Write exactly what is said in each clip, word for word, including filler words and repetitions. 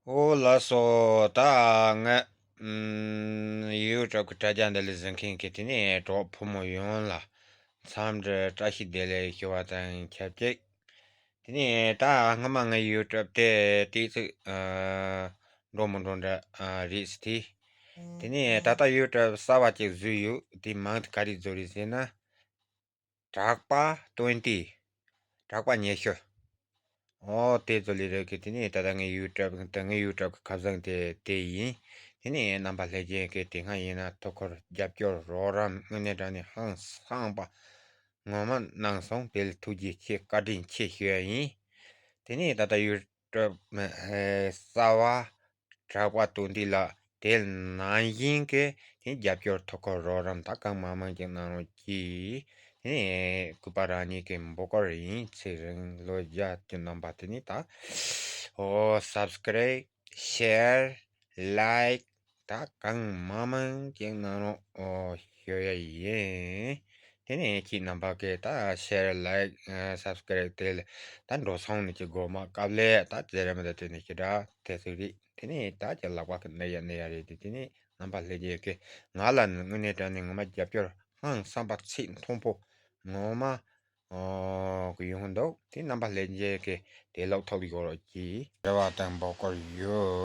ཨོ་ལགས་སོ། ད་ང་ཨམ་ཡུ་ཊུབ་གི་དྲ་རྒྱ་འདི་ལ་གཟིགས་མཁན་གྱི་དེ་ནས་གྲོགས་ཕོ་མོ་ཡོངས་ལ་འཚམས་འདྲི་བཀྲ་ཤིས་བདེ་ལེགས་ཞུ་བ་དང་ཆབས་ཅིག་དེ་ནས་ད་སྔོན་མ་ངའི་ཡུ་ཊུབ་དེ་ཏོག་ཙམ་ཨ་འགྲོ་མི་འགྲོ་འདྲ་ཨ་རེད་ཟེར་དེ། དེ་ནས་ད་ལྟ་ཡུ་ཊུབ་གསར་བ་ཅིག་བཟོས་ཡོད། དེ་མིང་དེ་ག་རེ་བཟོས་རེད་ཟེར་ན། གྲགས་པ་ཏོན་ཏི། གྲགས་པ་ཉི་ཤུ། ཨོ་དེ་ཚོ་ལས་རེད་གི། དེ་ནས་ད་ལྟ་ངའི་ཡུ་ཊུབ་ད་ངའི་ཡུ་ཊུབ་གི་ཁ་བཟང་དེ་དེ་ཡིན། དེ་ནས་རྣམ་པ་ལྷན་རྒྱས་ཀྱིས་དེ་སྔ་ཡིན་ན་ཐུགས་ཁུར་རྒྱབ་སྐྱོར་རོགས་རམ་དངོས་གནས་དྲང་གནས་ཧང་སངས་པ་ངོ་མ་གནང་སོང་། དེ་ལ་ཐུགས་རྗེ་ཆེ་བཀའ་དྲིན་ཆེ་ཞུ་ཡ་ཡིན། དེ་ནས་ད་ལྟ་ཡུ་ཊུབ་གསར་བ་གྲགས་པ་ཏོན་ཏི་ལགས་དེ་ནང་བཞིན་གྱི་དེ་རྒྱབ་སྐྱོར་ཐུགས་ཁུར་རོགས་རམ་ད་གང་མང་མང་ཅིག་གནང་རོགས་གྱིས། དེ་ནས་གུས་པ་རང་ཉིད་ཀྱི་འབོད་སྐུལ་ཡིན། ཚེ་རིང་ལོ་བརྒྱ་གྱི་རྣམ་པ་དེ་ནས་ད་ཨོ་སབ་སི་ཀ་རེབ་ཤེར་ལའིཀ་ད་གང་མང་མང་ཅིག་གནང་རོགས་ཨོ་ཞུ་ཡ་ཡིན། དེ་ནས་ཁྱེད་རྣམ་པ་གིས་ད་ཤེར་ལའིཀ་ཨ་སབ་སི་ཀ་རེབ་དེ་ལ་ད་འགྲོ་སོང་ནས་ཀྱི་སྒོ་མ་དཀའ་ལས་ད་ཟེར་ར་མི་ད་དེ་ནས་ཞེ་དྲག་དེ་ཚོ་རེད། དེ་ནས་ད་ཀྱི་ལག་པ་གི་ནི་ཡ་ནི་ཡ་རེད་དེ། དེ་ནས་རྣམ་པ་ལྷན་རྒྱས་ཀྱིས་ང་ལ་ནི་དངོས་གནས་དྲང་གནས་ངོ་མ་རྒྱབ་སྐྱོར་ཧང་སངས་པ་ཚད་མཐོན་པོ་ངོ་མ་ཨོ་གི་ཡོང་འདུག་དེ་རྣམ་པ་ལྷན་རྒྱས་ཀྱིས་དེ་ལོག་ཐོབ་ཡོད་རོགས་གྱིས་རེ་བ་དང་འབོད་སྐུལ་ཡོད།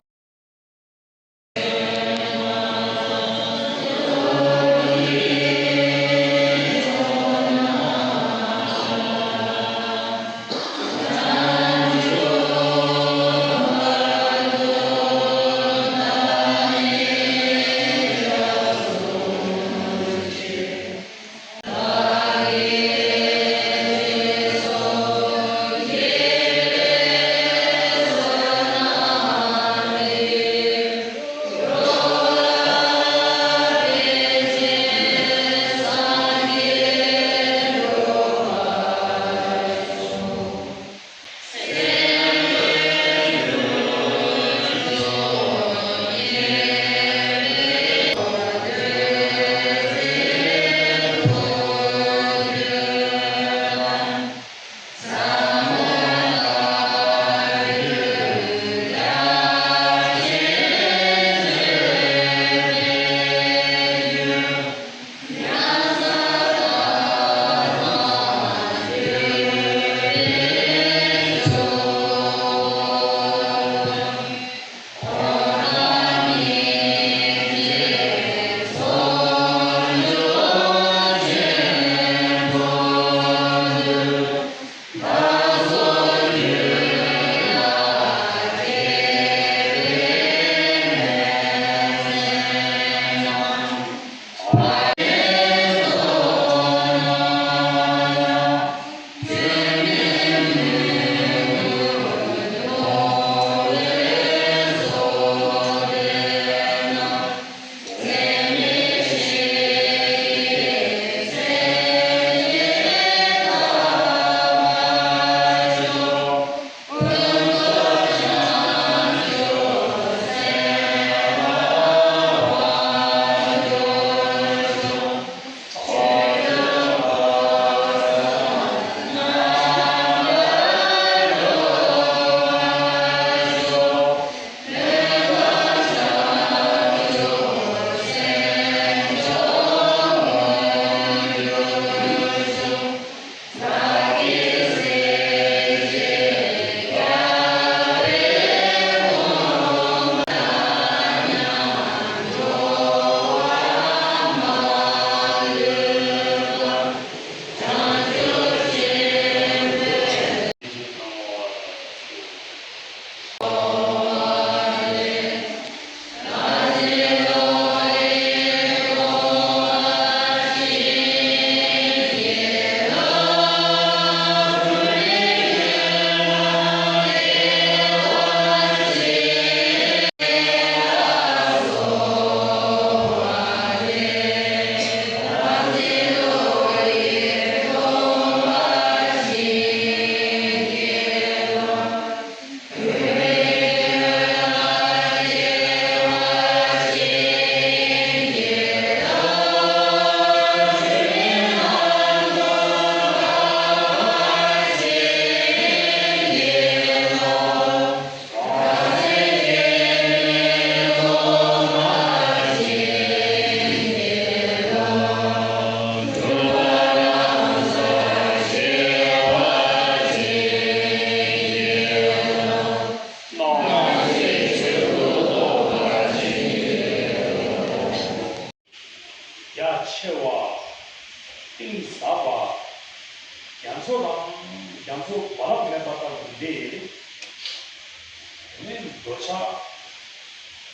འདོད་ཆགས་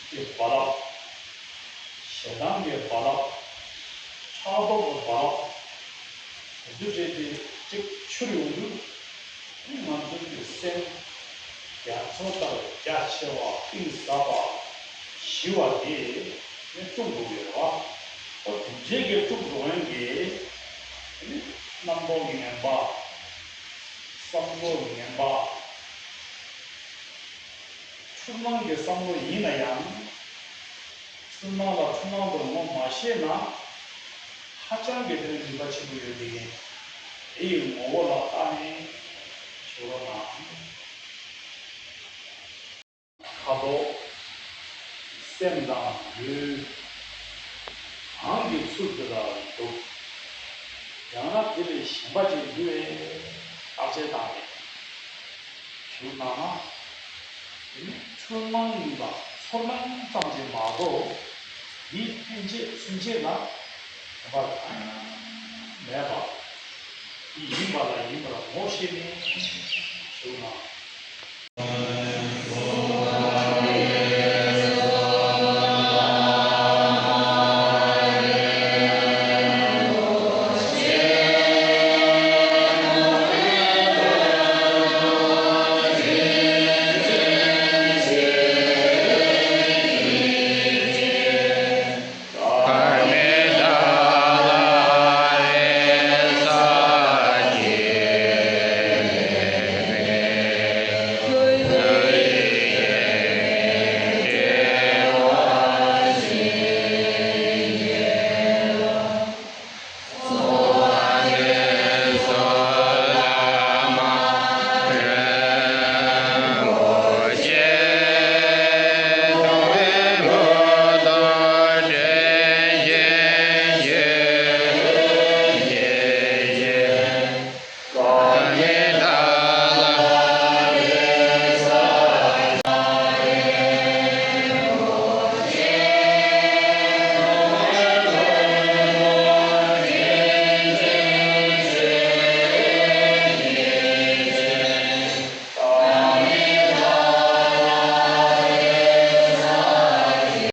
ཀྱི་རྦ་རླབས། ཞེ་སྡང་གི་རྦ་རླབས། ཕྲག་དོག་གི་རྦ་རླབས། དེ་ཚོ་རེད་དེ་གཅིག་འཕྱུར་ཡོང་དུས། ང་ཚོའི་སེམས་རྒྱ་མཚོ་ལྟར་རྒྱ་ཆེ་བ་གཏིང་ཟབ་པ་ཞི་བ་དེ་ནི་དཀྲུག་འགྲོ་གི་རེད་བ། ཨོ་དེ་འདྲའི་གི་དཀྲུག་འགྲོ་མཁན་གྱི་རྣམ་རྟོག་ངན་པ། བསམ་བློ་ངན་པ། འཁྲུལ་སྣང་གི་བསམ་བློ་ཡིན་ན་ཡང་། འཁྲུལ་སྣང་ལ་འཁྲུལ་སྣང་དུ་ངོ་མ་ཤེས་ན། ཧ་ཅང་གི་དེ་ནི་ནུས་པ་ཆེན་པོ་ཡོད་དེ། དེ་ཡི་ངོ་བོ་ལ་བལྟས་ནས་ཞུ་རོགས་གནང་། ཁ་དོག་སེམས་དང་ལུས། གང་གི་ཚུལ་དེ་ལ་འདུག་ཡང་ན་དེ་ལས་གཞན་པ་ཅིག་འདུག་པས་བརྟག་དཔྱད་བཏང་སྟེ། ཞུ་ན། དེ་ནི་འཁྲུལ་སྣང་ཡིན་པ་ཚོར་སྣང་ཙམ་ཞིག་མ་གཏོགས། འདིའི་ཕན་ཆད་ཚུན་ཆད་ལ་ཁྱད་པར་གང་ཡང་མེད་པ། དེ་ཡིན་པ་ལ་ཡིན་པར་ངོ་ཤེས་ནས་ཞུ་ན།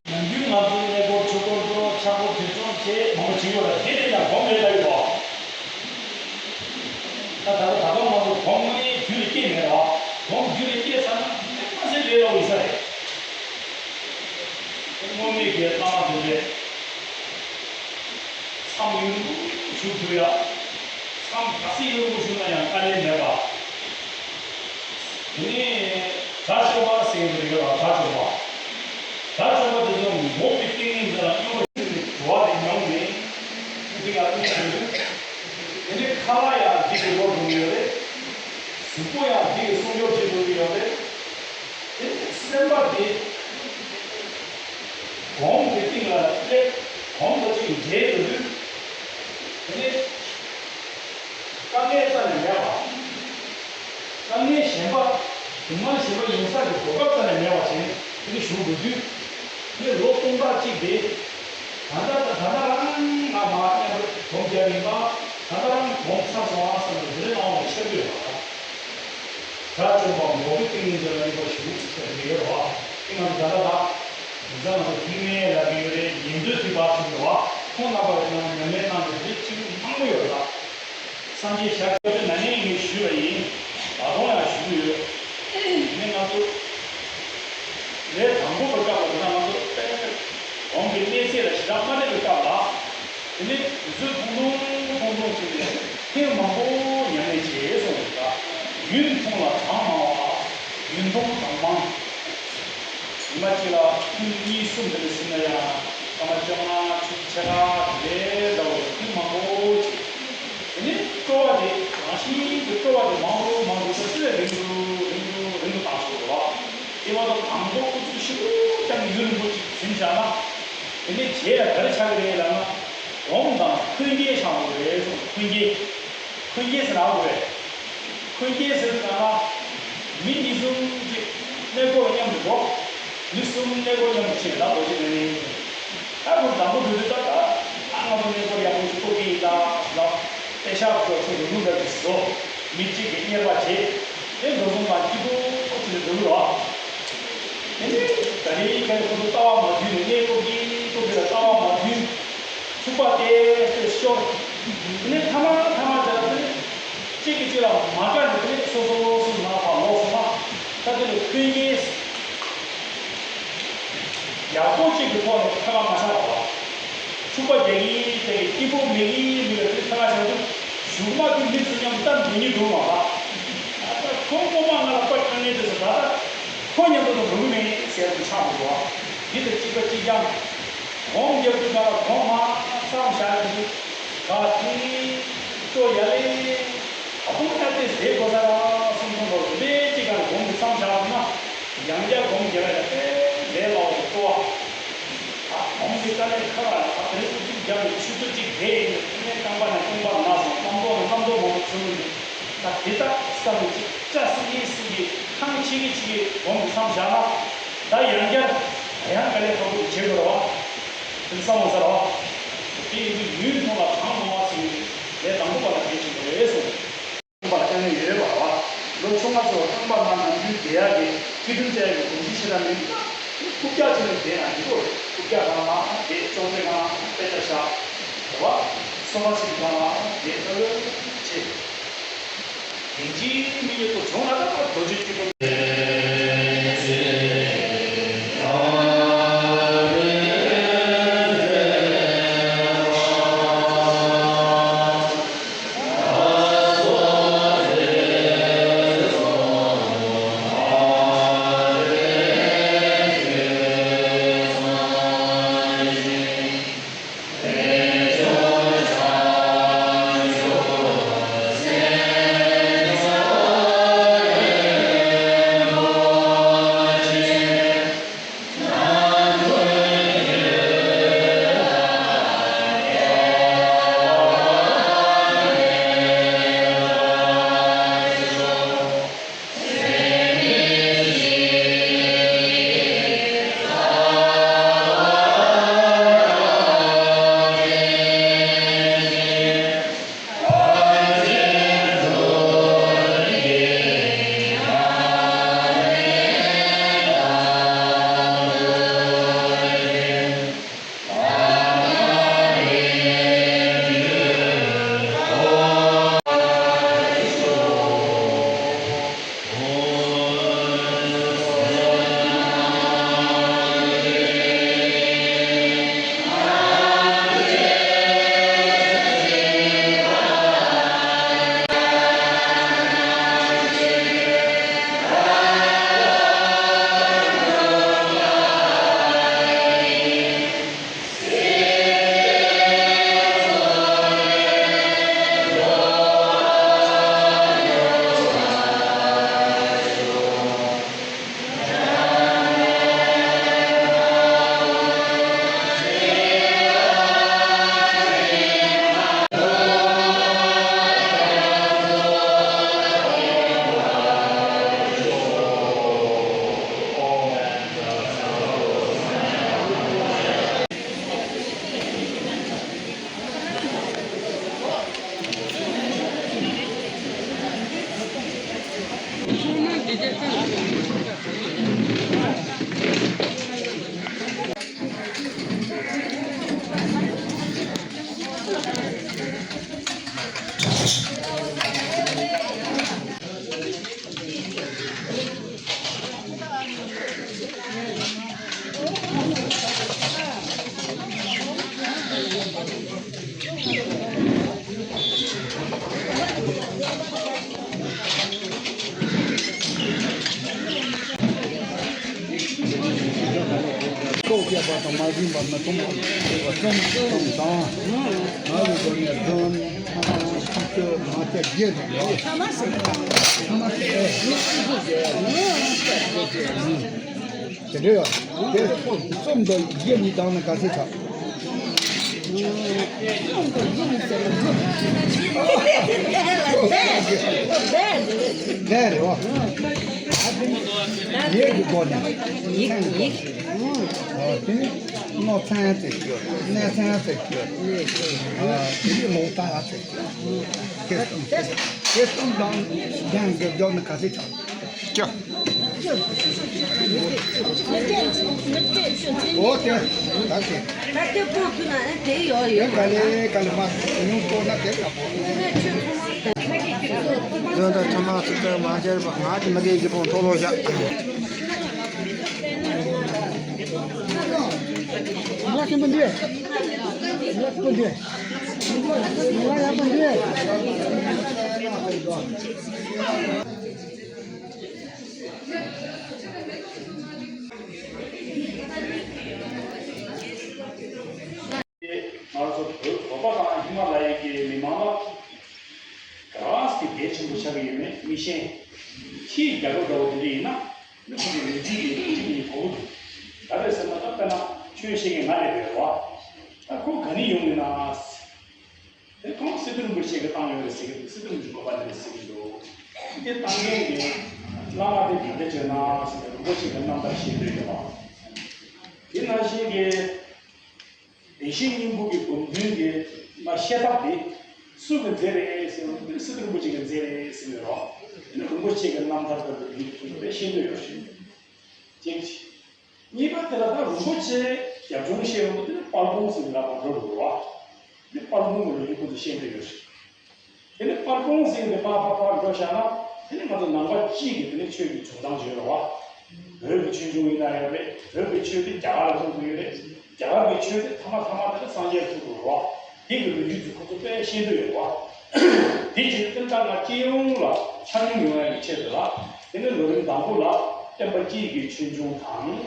ནམ་རྒྱུན་ང་ཚོའི་གནས་སྐོར་ཆོས་སྐོར་དུ་ཕྱག་སྐོར་དེ་ཚོ་བྱེད་མང་པོ་བྱེད་ཡོད་ལ། དེ་དེ་ཡང་སྒོམ་རེད་ལབ་ཡོད་པ། ད་ད་ད་ད་དུང་ང་ཚོ་སྒོམ་ནི་རྒྱུད་ལ་སྐྱེས་མེད་པ། སྒོམ་རྒྱུད་ལ་སྐྱེས་ཚར་ན་དེ་མ་ཟད་ལས་སླ་པོ་ཡིན་ས་རེད། དངོས་མེད་ཀྱི་བླ་མ་དེ་འདྲས། མཚམས་ཡུན་རིང་པོ་བཞུགས་ཐུབ་ཡ། མཚམས་ག་ཚོད་ཡུན་རིང་པོ་བཞུགས་ན་ཡང་དཀའ་ལས་མེད་པ། དེ་ནས་དགྲ་བཅོམ་པ་ཟེར་གྱི་རེད་ལ། དགྲ་བཅོམ་པ། དགྲ་བཅོམ་པ་དེ་ཚོ་འགོག་པའི་ཏིང་ངེ་འཛིན་ལ་སྙོམས་པར་ཞུགས་ནས་འགྲོ་བ་དེ་མྱོང་ནས། དེ་ལ་སྙོམས་ཞུགས། དེ་ནས་ཁ་ལག་ཡང་འདི་གི་སློབ་འགྲོ་གི་ཡོད་རེད། གཟུགས་པོ་ཡང་འདི་གི་སྲུང་སྐྱོབ་བྱེད་འགྲོ་གི་ཡོད་རེད། དེ་ནས་སེམས་པ་དེ་གོང་གི་སྟེང་ལ་སླེབས། གོང་དུ་ཅིག་འདྲེས་འགྲོ་དུས། དེ་ནས་དཀའ་ངལ་རྩ་ནས་མེད་པ། དཀའ་ངལ་གཞན་པ། སྡུག་བསྔལ་གཞན་པ་ཡོང་ས་ཀྱི་གོ་སྐབས་རྩ་ནས་མེད་པ་བྱས་ནས་དེ་ནས་བཞུགས་འགྲོ་དུས། དེ་ནས་ལོ་སྟོང་ཕྲག་གཅིག་དེ། ད་ལྟ་ད་ལྟ་རང་ང་མ་མཉམ་པར་སྒོམ་རྒྱག་ཡིན་པ། ད་ལྟ་རང་སྒོམ་ཚར་སོང་ཨ་བསམ་ནས་དེ་རིང་ཨང་བའི་ཤར་གྱི་ཡོད་པ། དགྲ་བཅོམ་པ་འགོག་པའི་ཏིང་ངེ་འཛིན་ལ་སྙོམས་པར་ཞུགས་ཟེར་གྱི་ཡོད་རེད་བ། དེ་ང་ཚོ་ད་ལྟ་ད། དེང་སང་ང་ཚོ་ཐེག་དམན་ལབ་ཀྱི་ཡོད་རེད། ཉན་ཐོས་ཟེར་བ་ཚོ་ཡོད་བ། ཁོང་རྣམ་པ་ཡིན་ན་ཉམས་ལེན་གནང་གི་རེད། ཅིག་མང་པོ་ཡོད་རེད་ད། སངས་རྒྱས་ཞབས་པད་ན་ནིང་ངས་ཞུས་པ་ཡིན། ད་དུང་ཡང་ཞུ་གི་ཡོད། དེ་ནས་ང་ཚོ་ལས་དང་པོ་གི་སྐབས་ལ་ཡིན་ན་ང་ཚོ་དཔེ་གོང་གི་གནས་ཚད་ལ་ཞེ་དྲག་མ་སླེབས་པའི་སྐབས་ལ། དེ་ནས་དུས་ཚོད་ཐུང་ཐུང་ཐུང་ཐུང་བྱས་ནས་ཐེངས་མང་པོ་ཉམས་ལེན་བྱས་སོང་རེད་ད། ཡུན་ཐུང་ལ་གྲངས་མང་བ། ཡུན་ཐུང་གྲངས་མང་། ཉི་མ་གཅིག་ལ་ཐུན་གཉིས་གསུམ་དེ་འདྲ་ཟིན་ན་ཡང་སྐར་མ་བཅོ་ལྔ་ཆུ་ཚོད་ཕྱེད་ཀ་དེ་འདྲ་བོ་ཐུན་མང་པོ་བྱས། དེ་ནས་སྤྲོ་བ་དེ་རང་བཞིན་གྱི་སྤྲོ་བ་དེ་མང་པོ་མང་པོ་ཚོད་ཚོད་རིང་དུ་རིང་དུ་རིང་དུ་བཏང་སོང་རེད་བ། དེ་མ་གཏོགས་དང་པོ་ཁོ་ཚོས་ཞེ་པོ་ཅང་ཡུན་རིང་པོ་ཅིག་ཟིན་བཞག་ན། དེ་ནས་རྗེས་ལ་ག་རེ་ཆགས་ཀྱི་རེད་ལབ་ན། སྒོམ་དང་འཁོན་འགྱེད་ཆགས་འགྲོ་གི་རེད་གསུངས། འཁོན་འགྱེད། འཁོན་འགྱེད་ཟེར་ན་ཨ་ཁུ་རེད། འཁོན་འགྱེད་ཟེར་ན་ལ། མི་གཉིས་གསུམ་ཅིག་གནས་སྐོར་མཉམ་དུ་འགྲོ། མི་གསུམ་གནས་སྐོར་མཉམ་དུ་ཕྱིན་ད་གོ་ཅི་ནས་ནི། ད་ཁོ་དང་པོ་དུས་དུས་ད་ད། ཨ་ང་ཚོ་གནས་སྐོར་ཡག་པོ་ཞིག་གཏོང་གི་ཡིན་ད་ལ། པེ་ཤག་ཚོ་ཚོ་རུ་རུ་འདྲ་ཅིག་བཟོ། མི་གཅིག་གིས་གཉེར་པ་བྱེད། དེ་འགྲོ་སོང་ལ་སྐྱིད་པོ་ཅིག་ལ་འགྲོ་གི་རོགས། དེ་ནས་ད་རེས་ཀྱི་ཁོ་ཚོ་ལྟ་བ་མ་བརྒྱུད་ནས་གནས་སྐབས་ཀྱི་སྐབས་ཀྱི་ལ་ལྟ་བ་མ་བརྒྱུད། ཚུགས་པ་དེ་དེ་ཤོར། དེ་ནས་ཐ་མ་ཐ་མ་དེ་ལ་དེ་ནས་གཅིག་གིས་གཅིག་ལ་མ་དགའ་ནས་དེ་ནས་སོ་སོ་སོ་ནང་ཕར་ལོག་སོང་ན། ད་དེ་ལས་ཕན་ངེས་ཡག་པོ་གཅིག་གི་ཐོག་ནས་ཁ་ཁ་མ་ཆགས་པ། ཚུགས་པ་རྒྱག་གི་རྒྱག་གི་སྐྱིད་པོ་མེད་གི་མེད་ལ་དེ་ཁ་ཁ་བྱས་ཏེ་གཞུག་མ་དེ་མི་ཚོ་མཉམ་སྟབས་མི་ཉེ་འགྲོ་མ་ལ། ད་ཁོ་ངོ་མ་ང་ལ་པ་དཀའ་ངལ་དེ་ཚོ་ད་ལྟ་ཁོ་མཉམ་དུ་དུ་འགྲོ་གི་མེད་ཟེར་དུ་ཆགས་འགྲོ་བ། འདི་ལྟར་གཅིག་པ་གཅིག་རྐྱང་། སྒོམ་རྒྱབ་དུས་ང་ལ་སྒོམ་མ་བསམ་བཞག་གི་འདུག་ག་དེ་ཅོ་ཡ་ལེ། ད་དུང་ཡང་དེ་བཟླས་དགོས་ས་ར་གསུང་སོང་འགྲོ་ལེ་གཅིག་ག་ལ་སྒོམ་གྱི་བསམ་བཞག་འདུག་ན། ཡང་བསྐྱར་སྒོམ་རྒྱབ་ཡ་དེ་ལས་ལའོ་དེ་ལྟོ་བ། ད་སྒོམ་གྱི་དཀའ་ལས་ཁག་ལ་ད་དེ་ཚོ་གཅིག་རྒྱབ་ནས་ཆུ་ཚོད་གཅིག་བསྡད་ཡིན་ན་དེ་ནས་རྐང་པ་ནས་རྐང་པ་ན་སོང་རྣམ་རྟོག་ནས་རྣམ་རྟོག་མང་པོ་ཚུར་ཡིན། ད་དེ་དག་བསམ་ནས་ཅིག་སྐྲ་སིང་གེ་སིང་གེ་ཐང་ཆད་གི་ཆད་གི་སྒོམ་གྱི་བསམ་བཞག་ན། ད་ཡང་བསྐྱར་ད་ཡང་དཀའ་ལས་ཁག་པོ་ཞིག་བྱེད་དགོས་རེད་བ། དེ་བསམ་འོང་ས་རེད་བ། དེ་ཡིན་དུས་ཡུན་ཐུང་ལ་གྲང་འོང་བ་ཟེར་ནས་ལས་དང་པོ་པ་ལ་དེ་བྱེད་དགོས་རེད་གསུངས། རྐང་པ་ལ་དཀའ་ངལ་ཡོད་རེད་པ་རེད་བ། ལོ་ཆུང་བ་ཚོ་རྐང་པ་ནང་ནམ་རྒྱུན་བསྡད་ཡག་གི་སྐྱིད་སྡུག་བྱ་ཡག་གི་གོམས་གཤིས་ཞེ་དྲག་མེད་འདུག་རྐུབ་བཀྱག་ཅིག་ལ་བསྡད་ན་འགྲིག་གོ། རྐུབ་བཀྱག་སྒང་ལ་བསྡད། ཅོག་ཙེ་སྒང་ལ་དཔེ་ཆ་བཞག་རེད་བ། སོ་ཕ་ཞིག་སྒང་ལ་བསྡད་ཨ་ལོ་བྱེད། དེང་ཕྱིན་མི་ཉེ་པོ་བྱུང་ན་ད་རྡོ་རྗེ་སྐྱིད་པོ། ཏོག་བརྒྱབ་པ་དང་མ་བྱིན་པ་མི་གཏོང་བ་གསུམ་གཏོང་དང་། ང་ལ་དགོས་ནས་བདུན་ཐ་མ་གཅིག་བཅུ་མ་བརྒྱད་དང་ཡོད། ཐ་མ་ཟེར་ཐ་མ་ཟེར། དེ་འདྲ་ཡོད། དེ་གསུམ་དང་བརྒྱད་གཉིས་བཏང་ན་ག་ཚོད་ཆགས། ལས་རེད་བ། ཡིག་གི་སྒོ་ནས། ཡིག་ཡིག་ཨོ་དེ་ནི་མནོ་ཚན་ཟེར་གྱི་ཡོད། གནས་ཚན་ཟེར་གྱི་ཡོད། ཨོ་དེ་ནི་ལོག་ལྟ་ཟེར་གྱི་ཡོད། དེ་གསུམ་དེ་གསུམ་དང་ལྡན་གྱི་སྒོ་ནས་ག་ཚོད་ཆགས། ལྕགས། ཨོ་ཏེ། ད་ཏེ། ད་ཏེ་པོ་ཁུ་ན་ཨེ་ཏེ་ཡོ་ཡོ། ད་ལེ་ག་ལེ་མ་ཉུང་པོ་ན་ཏེ་ཡོ་པོ། ཟོན་ད་ཐ་མ་སུ་ཏེ་མ་ཇར་པ་ང་ཏེ་མ་གེ་གི་པོ་ཐོ་ལོ་ཞག་ང་ཏེ་མ་འདི། ང་ཏེ་མ་འདི། ང་ཡ་མ་འདི། ང་ཚོ་བོད་བོད་པ་དང་ཧི་མ་ལ་ཡའི་གི་མི་མང་ལ་ག་རེ་གལ་ཆེན་པོ་ཆགས་ཀྱི་ཡོད་མེད་མི་ཤེས། ཕྱིའི་རྒྱལ་པོ་འདྲ་བོ་དེ་འདྲ་ཡིན་ན་ནི་ཁོ་ཚོ་མི་འཇིགས་ཀྱི་འཇིགས་ཀྱི་གོ་གི་འདུག་ད་རེས་ཟེར་ན་ད་དཔེར་ན་ཆོས་བཤད་མཁན་ང་རེད་པས་རོ། ད་ཁོ་ག་ནས་ཡོང་ཡོད་ན། དེ་ཁོང་སི་ཏུ་རིན་པོ་ཆེ་གིས་བཏང་ཡོད་རེད་ཟེར་གྱི་འདུག་སི་ཏུ་རིན་པོ་ཆེ་གོ་པ་འདི་རེད་ཟེར་གྱི་འདུག་དེ་བཏང་མཁན་གྱི་བླ་མ་དེ་ག་འདྲ་བྱས་ན་ཟེར་ནས་རིན་པོ་ཆེ་གི་རྣམ་ཐར་བཤད་འདོད་ཡོད་པ། དེ་ནང་བཞིན་གྱི་བདེ་གཤེགས་སྙིང་པོ་གི་སྒོམ་དོན་གྱི་མ་བཤད་ཐབས་དེ་སུ་གི་མཛད་རེད་ཟེར་བ་དེ་སི་ཏུ་རིན་པོ་ཆེ་གི་མཛད་རེད་ཟེར་ནས་རོ། དེ་ནི་རིན་པོ་ཆེ་གི་རྣམ་ཐར་དང་དེ་ཡིག་ཐུག་པའི་བཤད་འདོད་ཡོད་རེད། གཅིག་གཉིས་པ་དེ་ལ་ད་རིན་པོ་ཆེ་རྒྱབ་ལྗོངས་བཤད་ཡོང་དུས་དེ་ནི་དཔལ་སྤུངས་ཟེར་བའི་ལ་བར་འགྲོ་རུ་འགྲོ་བ། དེ་དཔལ་སྤུངས་ཀྱི་ལོ་རྒྱུས་ཁོ་ཚོས་བཤད་འདོད་ཡོད་རེད། དེ་ནི་དཔལ་སྤུངས་ཟེར་བའི་ཕར་ཕར་ཕར་འགྲོ་བཞག་ན་དེ་ནི་ང་ཚོ་ནང་པ་སྤྱི་གི་དེ་ནི་ཆོས་ཀྱི་འབྱུང་སྟངས་ཅིག་ཡོད་རེད་བ། བོད་ཀྱི་ཆོས་འབྱུང་ཡིན་ན་ཡོད་རེད། བོད་ཀྱི་ཆོས་དེ་རྒྱ་གར་ལ་ཐུག་གི་ཡོད་རེད། རྒྱ་གར་གྱི་ཆོས་དེ་ཐ་མ་ཐ་མ་དེ་ནི་སངས་རྒྱས་ཐུག་གི་རེད་བ། དེ་གི་ལོ་རྒྱུས་ཚོ་ཁོ་ཚོ་དཔེ་ཤེས་འདོད་ཡོད་རེད་བ། དེ་བྱས་ཙང་ད་ང་སྤྱི་ཡོངས་ལ་ཆ་སྙོམས་ཡོང་ཡ་གི་ཆེད་དུ་ལ། དེ་ནི་ལོ་རིམ་དང་པོ་ལ་སྟོན་པ་སྤྱི་ཡི་གི་ཆོས་འབྱུང་དང་།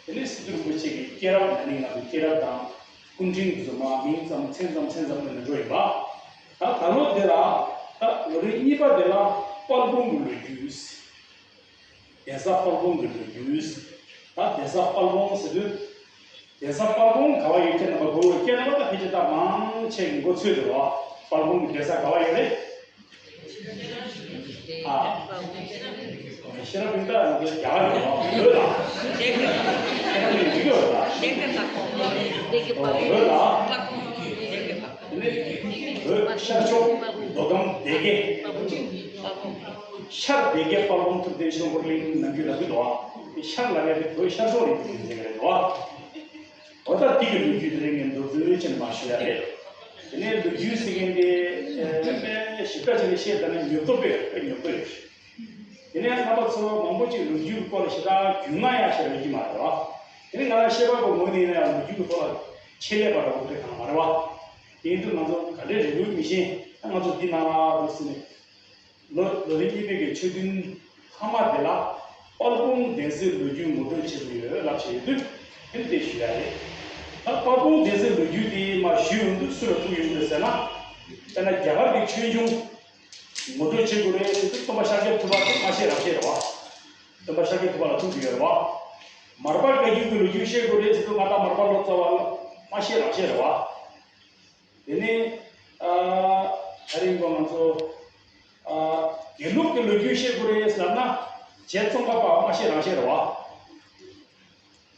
དེ་ནི་སི་ཏུ་རིན་པོ་ཆེ་གི་སྐྱེས་རབས་ན་ནིང་ང་ཚོའི་སྐྱེས་རབས་དང་སྐུ་ཕྲེང་དེ་ཚོ་མར་མིང་ཙམ་མཚན་ཙམ་མཚན་ཙམ་ནས་འགྲོ་ཡིན་པ། ད་ད་ལོ་དེ་ལ་ད་ལོ་རིམ་གཉིས་པ་དེ་ལ་དཔལ་སྤུངས་ཀྱི་ལོ་རྒྱུས། གདན་ས་དཔལ་སྤུངས་ཀྱི་ལོ་རྒྱུས། ད་གདན་ས་དཔལ་སྤུངས་ཟེར་དུས། གདན་ས་དཔལ་སྤུངས་ག་བ་ཡོད་ཁྱེད་རྣམ་པ་གོ་ཡོད། ཁྱེད་རྣམ་པ་ད་ཕལ་ཆེར་ད་མང་ཆེ་གི་མགོ་ཚོས་འདུག་བ། དཔལ་སྤུངས་ཀྱི་གདན་ས་ག་བ་ཡོད་རེད། ཨ། ཤེས་རབ་སྤུངས་ད་རྒྱ་གར་ཡོད་བ། བོད་ལ། ཤེས་རབ་སྤུངས་འདི་ག་བ་ལ། བོད་ལ། དེ་ནས་བོད་ཤར་ཕྱོགས་མདོ་ཁམས་སྡེ་དགེ། ཤར་སྡེ་དགེ་དཔལ་སྤུངས་ཐུབ་བསྟན་ཤོང་འཁོར་གླིང་ནམ་རྒྱུན་ལབ་ཀྱི་འདུག་བ། ཤར་ལབ་ཡ་དེ་བོད་ཤར་ཕྱོགས་ལ་ཡོད་པའི་གླིང་ཟེར་གྱི་རེད་འདུག་བ། འོ་ད་འདི་གི་ལོ་རྒྱུས་དེ་རིང་ངས་མདོར་བསྡུས་ཅན་མ་ཞུ་ཡ་རེད། དེ་ནས་ལོ་རྒྱུས་ཟེར་མཁན་དེ་དཔེ་ཞིབ་ཕྲ་བྱས་ནས་བཤད་ད་ན་ཉོབ་ཏོ་དཔེ་དཔེ་ཉོབ་ཏོ་ཡོད། དེ་ནས་རྣམ་པ་ཚོ་མང་པོ་ཅིག་ལོ་རྒྱུས་ཀྱི་སྐོར་ལ་ཞེ་དྲག་རྒྱུས་མངའ་ཡག་ཞིག་ཡོད་ཀྱི་མ་རེད་བ། དེ་ནས་ང་རང་བཤད་པ་པོ་ངོས་ནས་ཡིན་ན་ཡང་ལོ་རྒྱུས་ཀྱི་ཐོག་ལ་ཆེད་ལས་པ་འདྲ་བོ་དེ་གང་མ་རེད་བ། དེ་ཡིན་དུས་ང་ཚོ་ག་འདྲའི་རེ་སྐུལ་མི་ཤེས། ད་ང་ཚོ་འདི་ནང་ལ་འདུག་ཟེར་ནས། ལོ་ལོ་རིམ་གཉིས་པའི་གི་ཆོས་ཐུན་མཐའ་མ་དེ་ལ་དཔལ་སྤུངས་གདན་སའི་ལོ་རྒྱུས་ངོ་སྤྲོད་བྱེད་དགོས་ཡོད་ལབ་བྱས་ཡོད་དུས་དེ་འདྲ་ཞུ་ཡ་རེད། ད་དཔལ་སྤུངས་གདན་སའི་ལོ་རྒྱུས་དེ་མར་ཞུས་ཡོང་དུས་སུ་ལ་ཐུག་ཡོང་དུས་ཟེར་ན། དཔེར་ན་རྒྱ་གར་གྱི་ཆོས་འབྱུང་ངོ་སྤྲོད་བྱེད་དགོས་རེད་ཟེར་དུས་སྟོན་པ་ཤཱཀྱ་ཐུབ་པ་དེ་མ་བཤད་རང་བཤད་རེད་བ། སྟོན་པ་ཤཱཀྱ་ཐུབ་པ་ལ་ཐུག་གི་ཡོད་རེད་བ། མར་པ་བཀའ་བརྒྱུད་ཀྱི་ལོ་རྒྱུས་བཤད་དགོས་རེད་ཟེར་དུས་མངའ་བདག་མར་པ་ལོ་ཙཱ་བ་ལ་མ་བཤད་རང་བཤད་རེད་བ། དེ་ནས་ཨ་ད་རིང་གོ་ང་ཚོ་ཨ་དགེ་ལུགས་ཀྱི་ལོ་རྒྱུས་བཤད་དགོས་རེད་ཟེར་ན་རྗེ་ཙོང་ཁ་པ་མ་བཤད་རང་བཤད་རེད་བ།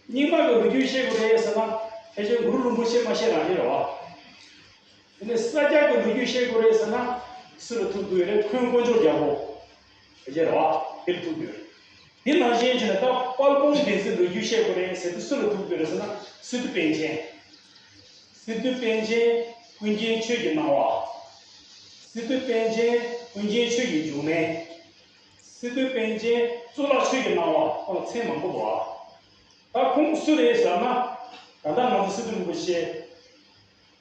རྙིང་མ་གི་ལོ་རྒྱུས་བཤད་དགོས་རེད་ཟེར་ན་ཕལ་ཆེར་གུ་རུ་རིན་པོ་ཆེ་མ་བཤད་རང་བཤད་རེད་བ། དེ་ནས་ས་སྐྱ་གི་ལོ་རྒྱུས་བཤད་དགོས་རེད་ཟེར་ན་སུ་ལ་ཐུག་འདུག་ཡོད་རེད། འཁོན་དཀོན་མཆོག་རྒྱལ་པོ་ཕལ་ཆེར་རེད་བ། དེ་ལ་ཐུག་འདུག་ཡོད་རེད། དེ་ནང་བཞིན་བྱས་ན་ད་དཔལ་སྤུངས་གདན་སའི་ལོ་རྒྱུས་བཤད་དགོས་རེད་ཟེར་དུས་སུ་ལ་ཐུག་འདུག་ཡོད་རེད་ཟེར་ན་སི་ཏུ་པཎ་ཆེན། སི་ཏུ་པཎ་ཆེན་ཀུན་མཁྱེན་ཆོས་ཀྱི་སྣང་བ། སི་ཏུ་པཎ་ཆེན་ཀུན་མཁྱེན་ཆོས་ཀྱི་འབྱུང་གནས། སི་ཏུ་པཎ་ཆེན་གཙུག་ལག་ཆོས་ཀྱི་སྣང་བ། ཁོང་ལ་མཚན་མང་པོ་འདུག་ཨ། ད་ཁོང་སུ་རེད་ཟེར་ན། ད་ལྟ་ང་ཚོ་སི་ཏུ་རིན་པོ་ཆེ་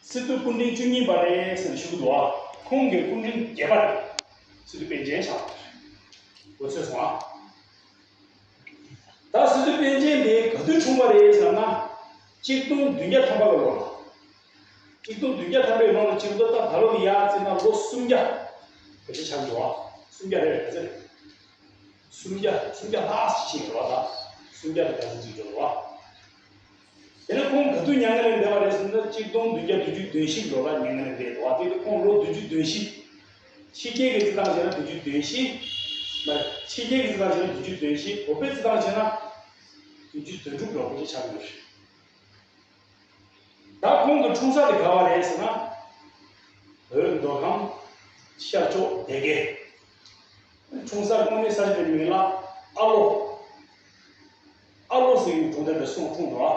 སི་ཏུ་སྐུ་ཕྲེང་བཅུ་གཉིས་པ་རེད་ཟེར་ནས་ཞུ་གི་འདུག་ཨ། ཁོང་གི་སྐུ་ཕྲེང་བརྒྱད་པ་རེད། སི་ཏུ་པཎ་ཆེན་ཆགས་པ་རེད། འོ་ཚོད་སོང་ཨ། ད་སི་ཏུ་པཎ་ཆེན་དེ་ག་དུས་འཁྲུངས་པ་རེད་ཟེར་ན། གཅིག་སྟོང་བདུན་བརྒྱ་ཐམ་པ་གི་ལོ་ལ། གཅིག་སྟོང་བདུན་བརྒྱ་ཐམ་པའི་ལོ་ལ་གཅིག་ཏུ་ད་ད་ལོ་ཡར་བརྩིས་ན་ལོ་སུམ་བརྒྱ་ག་ཚོད་ཆགས་འགྲོ་བ། སུམ་བརྒྱ་རེད་ག་ཚོད་རེད། སུམ་བརྒྱ་སུམ་བརྒྱ་ལྷག་ཞིག་འགྲོ་བ་དང་སུམ་བརྒྱ་དང་ག་ཚོད་ཅིག་འགྲོ་བ། དེ་ནས་ཁོང་ག་དུས་མྱ་ངན་ལས་འདས་པ་རེད་ཟེར་ན་གཅིག་སྟོང་བདུན་བརྒྱ་བདུན་ཅུ་དོན་བཞི་ལོ་ལ་མྱ་ངན་ལས་འདས་འགྲོ་བ། དེ་ནས་ཁོང་ལོ་བདུན་ཅུ་དོན་བཞི། ཕྱི་རྒྱལ་གྱི་རྩིས་སྟངས་བྱས་ན་བདུན་ཅུ་དོན་བཞི། མ་ཕྱི་རྒྱལ་གྱི་རྩིས་སྟངས་བྱས་ན་བདུན་ཅུ་དོན་བཞི། བོད་པའི་རྩིས་སྟངས་བྱས་ན་བདུན་ཅུ་དོན་དྲུག་ལོ་ཁོ་ཆ་ཆགས་ཡོད་རེད། ད་ཁོང་གི་འཁྲུངས་ས་དེ་ག་བ་རེད་ཟེར་ན། བོད་མདོ་ཁམས་ཤར་ཕྱོགས་སྡེ་དགེ། འཁྲུངས་ས་དངོས་གནས་ས་ཆ་དེ་མིང་ལ་ཨ་ལོ། ཨ་ལོ་ཟེར་བའི་སྒྲུང་དེ་འདྲ་གསུངས་འཁྲུངས་འདུག་ཨ།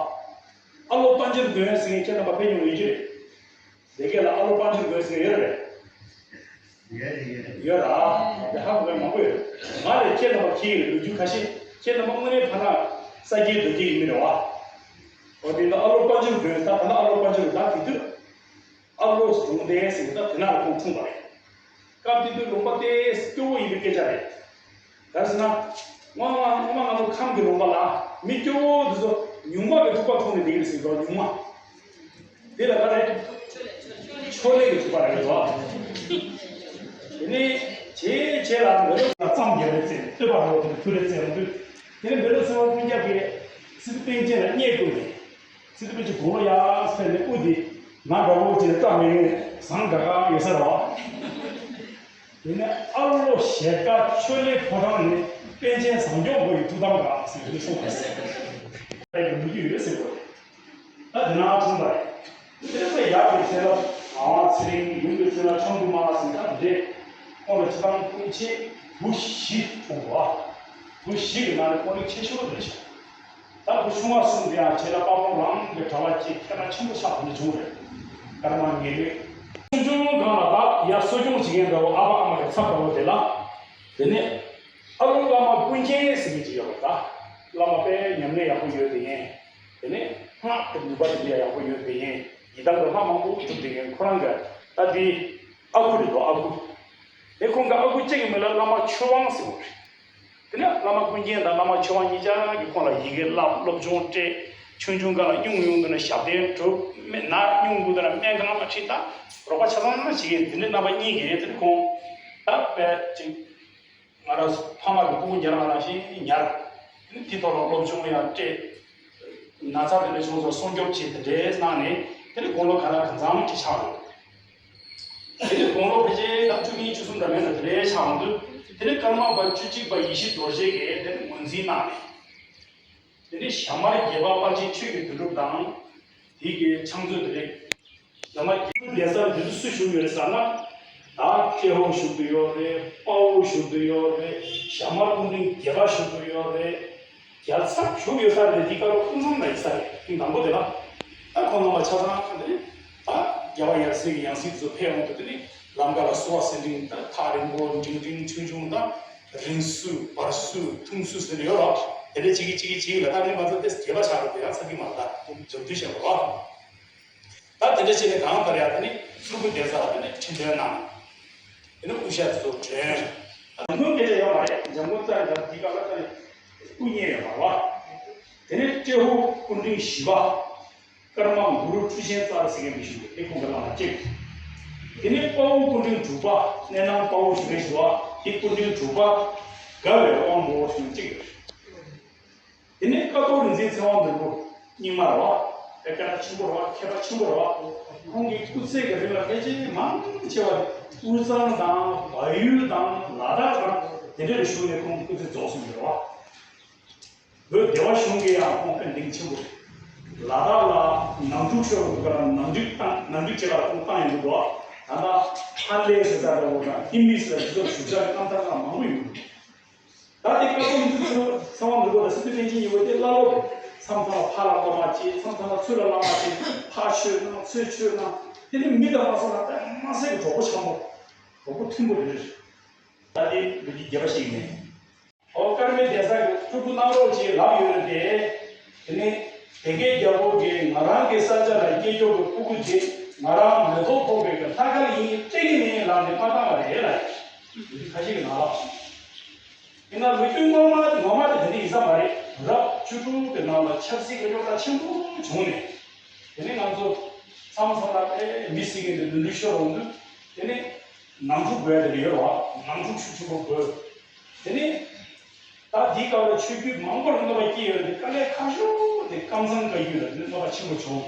ཨ་ལོ་དཔལ་འབྱོར་མགོན་ཟེར་མཁན་ཁྱེད་རྣམ་པ་ཕེབས་མྱོང་ཡོད་ཀྱི་རེད། སྡེ་དགེ་ལ་ཨ་ལོ་དཔལ་འབྱོར་མགོན་ཟེར་མཁན་ཡོད་རེད། ཡོད་རེད་ཡོད་རེད། ཡོད་ར། དེ་ཧ་གོ་མཁན་མང་པོ་ཡོད་རེད། ང་ལས་ཁྱེད་རྣམ་པ་མཁྱེན་ཡོད་རེད། ལོ་རྒྱུས་ཁ་ཤས་ཁྱེད་རྣམ་པ་དངོས་གནས་ཕ་ན་ས་སྐྱའི་རྡོ་སྐྱེས་ཡིན་མི་རེད་བ། འོ་དེ་ད་ཨ་ལོ་དཔལ་འབྱོར་མགོན་ད་ད་ལྟ་ཨ་ལོ་དཔལ་འབྱོར་ད་དེ་དུས། ཨ་ལོ་སྒྲུང་ལྡན་ཟེར་ད་དེ་ན་ལ་ཁོང་འཁྲུངས་པ་རེད། སྐབས་དེ་དུས་ལུང་པ་དེ་སྐྱོ་བོ་ཡིན་པའི་སྐད་ཆ་རེད། ག་རེ་ཟེར་ན། སྔོན་མ་སྔོན་མ་ང་ཚོ་ཁམས་ཀྱི་ལུང་པ་ལ་མི་སྐྱོ་བོ་དེ་ཚོ་ཉུང་མ་གི་ཐུག་པ་འཐུང་ནས་བསྡད་ཀྱི་རེད་ཟེར་གི་འདུག་ཉུང་མ། དེ་ལ་ག་རེ། ཕྱོགས་ལས་ཀྱི་ཐུག་པ་རེད་འདུག་དེ་ནས་བྱས་བྱས་ལ་མི་ལོ་ལ་བརྩམས་རྒྱལ་བའི་རྩེ་བསྟོད་པ་རོ་དེ་ཐུགས་རེ་རྩེ་རུ་འདུག་དེ་ནས་མི་ལོ་ཚེ་དབང་ཀུན་ཁྱབ་ཀྱིས་སི་ཏུ་པཎ་ཆེན་ལ་བརྙས་བསྐུལ་ནས། སི་ཏུ་པཎ་ཆེན་དགུང་ལོ་ཡར་སོན་ནས་དབུ་དེ་ང་འདྲ་བོ་ཅིག་བཀྲ་མི་ཡོང་བཟང་དགའ་དགའ་ཡོད་ས་རེད་བ། དེ་ནས་ཨ་ལོ་ཞལ་དཀར་ཆོས་གླིང་ཕོ་བྲང་ནས་པཎ་ཆེན་བཟང་སྐྱོང་མགོ་ཡི་ཐུགས་དམ་དགའ་ཟེར་དེ་གསུངས་པ་རེད། ལོ་རྒྱུས་ཡོད་ཟེར་བ་རེད། ད་དེ་ན་འཁྲུངས་པ་རེད། དེ་ཚེ་ཡབ་ཀྱི་མཚན་ལ་ངག་དབང་ཚེ་རིང་། ཡུམ་གྱི་མཚན་ལ་ཆོམ་པོ་མ་ཟེར་ད་འདི་འདྲས། ཁོང་ལ་སྤྱི་བཏང་སྤུན་མཆེད་བུ་བཞི་འཁྲུངས་པ། བུ་བཞི་གི་ནང་ནས་ཁོང་རིགས་ཆེ་ཤོས་རེད་ཤག་ད་བུ་ཆུང་བ་གསུམ་དེ་ཡང་རྗེས་ལ་དཔའ་བོ་རང་གི་གྲྭ་བ་གཅིག་ཁྱད་པར་ཆེན་པོ་ཆགས་པ་ནས་བྱུང་རེད། ཀརྨ་ངེས་མེད། ཆུང་ཆུང་སྒང་ལ་ད་ཡར་གསོ་སྐྱོང་བྱེད་མཁན་འདྲ་བོ་ཨ་ཕ་ཨ་མ་གི་ཚབ་འདྲ་བོ་དེ་ལ། དེ་ནས་ཨ་ལོ་བླ་མ་ཀུན་མཁྱེན་ཟེར་མཁན་ཅིག་ཡོད་པ། ད་བླ་མ་དཔེ་ཉམས་ལེན་ཡག་པོ་ཡོད་དེ་ཡིན། དེ་ནས་སྔགས་ཀྱི་ནུས་པ་དེ་འདྲ་ཡག་པོ་ཡོད་དེ་ཡིན། ཡི་དམ་གྱི་ལྷ་མང་པོ་བསྒྲུབས་དེ་ཡིན། ཁོ་རང་གི་ད་དེ་ཨ་ཁུ་རེད་དོ། ཨ་ཁུ། དེ་ཁོང་གི་ཨ་ཁུ་གཅིག་གི་མིང་ལ་བླ་མ་ཆོས་དབང་ཟེར་བ་རེད། དེ་ནས་བླ་མ་ཀུན་མཁྱེན་དང་བླ་མ་ཆོས་དབང་གཉིས་ཆ་གིས་ཁོང་ལ་ཡི་གེ་བསླབ། སློབ་སྦྱོང་སྤྲད། ཆུང་ཆུང་སྒང་ལ་སྨྱུང་ཡོང་དུས་ན་ཞབས་བརྟན་སྒྲུབ། སྨན་ན་སྨྱུང་དགོས་དུས་ན་སྨན་ཁང་ལ་ཁྲིད། ད་རོགས་པ་ཆ་ཚང་བྱེད་མཁན་དེ་འདྲའི་རྣམ་པ་གཉིས་ཀྱིས་དེ་ནས་ཁོང་ད་དཔེ་ཅིག་ང་རང་ཕ་མ་གི་སྤུ་གུ་ཉར་བ་ནང་བཞིན་ཉར། དེ་ནས་དེ་ཐོག་ལ་སློབ་སྦྱོང་ཡང་སྤྲད། ན་ཚ་དེ་འདྲ་བྱུང་ཙང་སྲུང་སྐྱོབ་བྱེད། དེ་འདྲའི་གནང་ནས་དེ་ནས་དགུང་ལོ་ག་ལ་གང་འཚམ་ཅིག་ཆགས་འདུག་དེ་ནས་དགུང་ལོ་ཕལ་ཆེར་ད་བཅུ་གཉིས་བཅུ་གསུམ་འདྲ་མེད་ན་དེ་འདྲའི་ཆགས་འོང་དུས། དེ་ནས་ཀརྨ་པ་བཅུ་གཅིག་པ་ཡེ་ཤེས་རྡོ་རྗེ་གིས་དེ་ནས་ངོས་འཛིན་གནང་ནས། དེ་ནས་ཞྭ་དམར་བརྒྱད་པ་དཔལ་ཆེན་ཆོས་ཀྱི་དོན་གྲུབ་དང་། དེ་གི་ཕྱག་མཛོད་དེ་རེད། ཞྭ་དམར་བརྒྱད་པ་གདན་ས་འདི་ཚོ་སུ་བཞུགས་ཡོད་རེད་ཟེར་ན། ད་ཏྲེ་ཧོར་བཞུགས་ཀྱི་ཡོད་རེད། དཔའ་བོ་བཞུགས་ཀྱི་ཡོད་རེད། ཞྭ་དམར་སྐུ་ཕྲེང་བརྒྱད་པ་བཞུགས་ཀྱི་ཡོད་རེད། རྒྱལ་ཚབ་བཞུགས་ཡོད་ས་རེད། འདི་ཀ་རོ་ཀུན་ཚང་ལ་ཡིན་ས་རེད། ཐེངས་དང་པོ་དེ་ལ། ད་ཁོང་རྣམ་པ་ཆ་ཚང་དེ་ནས་ད་རྒྱལ་བ་ཡབ་སྲས་ཀྱི་ཡང་སྲིད་ཚོ་ཕེབས་འོང་དུས་དེ་ནས་ལམ་ཀ་ལ་བསུ་བ་སེར་ཕྲེང་དང་ཐག་རིང་པོ་འབྲིང་འབྲིང་ཆུང་ཆུང་དང་། རིང་བསུ་བར་བསུ་ཐུང་བསུ་ཟེར་ཡོད་རོགས། དེ་འདྲ་བྱེད་ཀྱི་བྱེད་ཀྱི་བྱེད་ཀྱི་ལ་ད་ནི་ང་ཚོ་དེ་རྒྱས་པ་ཆགས་རོགས་དེ་ཡང་ཚར་གྱི་མ་རེད། ད་འཛམ་བུ་གླིང་ཞེས་པ་རོགས། ད་དེ་འདྲ་བྱས་ནས་གང་ལྟར་ཡང་དེ་ནི་ཚུར་ཁུ་བསྡད་ས་ལ་དེ་ནི་ཁྲི་འདོན་གནང་། དེ་ནི་དབུ་ཞྭ་དེ་ཚོ་གྱོན། འཇམ་མགོན་སྐད་ཆ་ཡོད་མ་རེད། འཇམ་མགོན་རྩ་ནས་ད་འདི་སྐབས་ལ་ད་ནི་དབུ་བརྙེས་ཡོད་མ་རེད་བ། དེ་ནི་ཏྲེ་ཧོར་སྐུ་ཕྲེང་བཞི་པ་ཀརྨ་གུ་རུ་ཁྲུས་ཆེན་རྩ་ཟེར་མཁན་མི་བཞུགས་པས་དེ་ཁོང་གི་བླ་མ་གཅིག་དེ་ནི་དཔའ་བོ་སྐུ་ཕྲེང་དྲུག་པ་གནས་ནང་དཔའ་བོ་བཞུགས་མཁན་ཞུ་བ་དེ་སྐུ་ཕྲེང་དྲུག་པ་དགའ་བའི་དབང་པོ་ཞུ་མཁན་གཅིག་ཡོད། དེ་ནས་ཀཿཐོག་རིག་འཛིན་ཚེ་དབང་ནོར་བུ་རྙིང་མ་རེད་བ། དེ་སྐད་གྲགས་ཆེན་པོ་རེད་བ། མཁས་པ་ཆེན་པོ་རེད་བ། ཁོང་གི་སྐུ་ཚེ་གི་རིང་ལ་ཕལ་ཆེར་མང་ཆེ་བ་དབུས་གཙང་དང་བལ་ཡུལ་དང་ལ་དྭགས་དང་དེ་འདྲ་ལ་བཞུགས་ནས་ཁོང་སྐུ་ཚེ་རྫོགས་སོང་གི་རེད་བ། བོད་སྡེ་བ་གཞུང་གི་ཡང་ཁོང་དཔེ་གདེང་ཆེན་པོ་རེད། ལ་དྭགས་ལ་ནང་འཁྲུག་ཤོར་འདུག་ག་ལ་ནང་འགྲིག་བཏང་ནང་འགྲིག་བྱེད་པ་ལ་ཁོང་བཏང་ཡོང་གི་འདུག་ད་ལྟ་ཧ་ལེ་ཟེར་ས་འདྲ་བོ་དང་ཧི་མི་ཟེར་ས་དེ་ཚོར་བཞུགས་ས་གི་རྣམ་ཐར་ཁག་མང་པོ་ཡོད་གི་འདུག་ད་དེ་སྐབས་སུ་མི་ཚོས་ཚེ་དབང་ནོར་བུ་དང་སི་ཏུ་པཎ་ཆེན་གཉིས་པོ་དེ་བླ་སློབ་མཚམས་མཚམས་ལ་ཕར་ལ་བླ་མ་བྱེད། མཚམས་མཚམས་ལ་ཚུར་ལ་བླ་མ་བྱེད། ཕར་ཆོས་གནང་ཚུར་ཆོས་གནང་། དེ་ནི་མི་དང་མ་སོང་ན་དཔེ་མ་སྲིད་ཀྱི་གྲོགས་པོ་ཆེན་པོ་གྲོགས་པོ་མཐུན་པོ་རེད། ད་དེ་ལོ་རྒྱུས་རྒྱས་པ་ཞིག་ཡིན། ཨོ་ཀརྨའི་གདན་ས་ཀྱི་སྤྲུལ་སྐུ་གནང་རོགས་ཅེས་ལབ་ཡོད་རེད་དེ། དེ་ནི་དེ་གའི་རྒྱལ་པོ་གིས་ང་རང་གི་ས་ཆ་ལ་སྐྱེས་མཆོག་གི་སྤུ་གུ་དེ་ང་རང་མེ་ཏོག་ཕོག་པའི་གི་ལྷ་ཁང་ཡིན་སྤྲད་ཀྱི་མིན་ལབ་ནས་མ་བཏང་བ་རེད་ལ། འདི་ཁ་ཤས་ཀྱི་ནང་ལ། ཡིན་ན་ལོ་རྒྱུས་ངོ་མ་ངོ་མ་དེ་དེ་འདྲ་ཡིན་ས་མ་རེད། རབས་བཅུ་དྲུག་གི་ནང་ལ་ཆབ་སྲིད་ཀྱི་རྙོག་དྲ་ཆེན་པོ་བྱུང་ནས། དེ་ནས་ང་ཚོ་མཚམས་མཚམས་ལ་ཨེ་མི་སྲིད་མཁན་དེ་ལུས་ལུས་ཤོར་འོང་དུས། དེ་ནས་ནང་འཁྲུག་དགོས་ཡ་དེ་ཡོད་རེད་བ། ནང་འཁྲུག་ཤུགས་ཆེན་པོ་དགོས། དེ་ནས་ད་འདིའི་སྐབས་ལ་ཆོས་བརྒྱུད་མང་པོར་གནོད་པ་སྐྱེལ་ཡོད་དེ་དཀའ་ལས་ཁག་ཤོས་དེ་ཀམ་ཚང་བཀའ་བརྒྱུད་ལ་དེ་གནོད་པ་ཆེན་པོ་བྱུང་།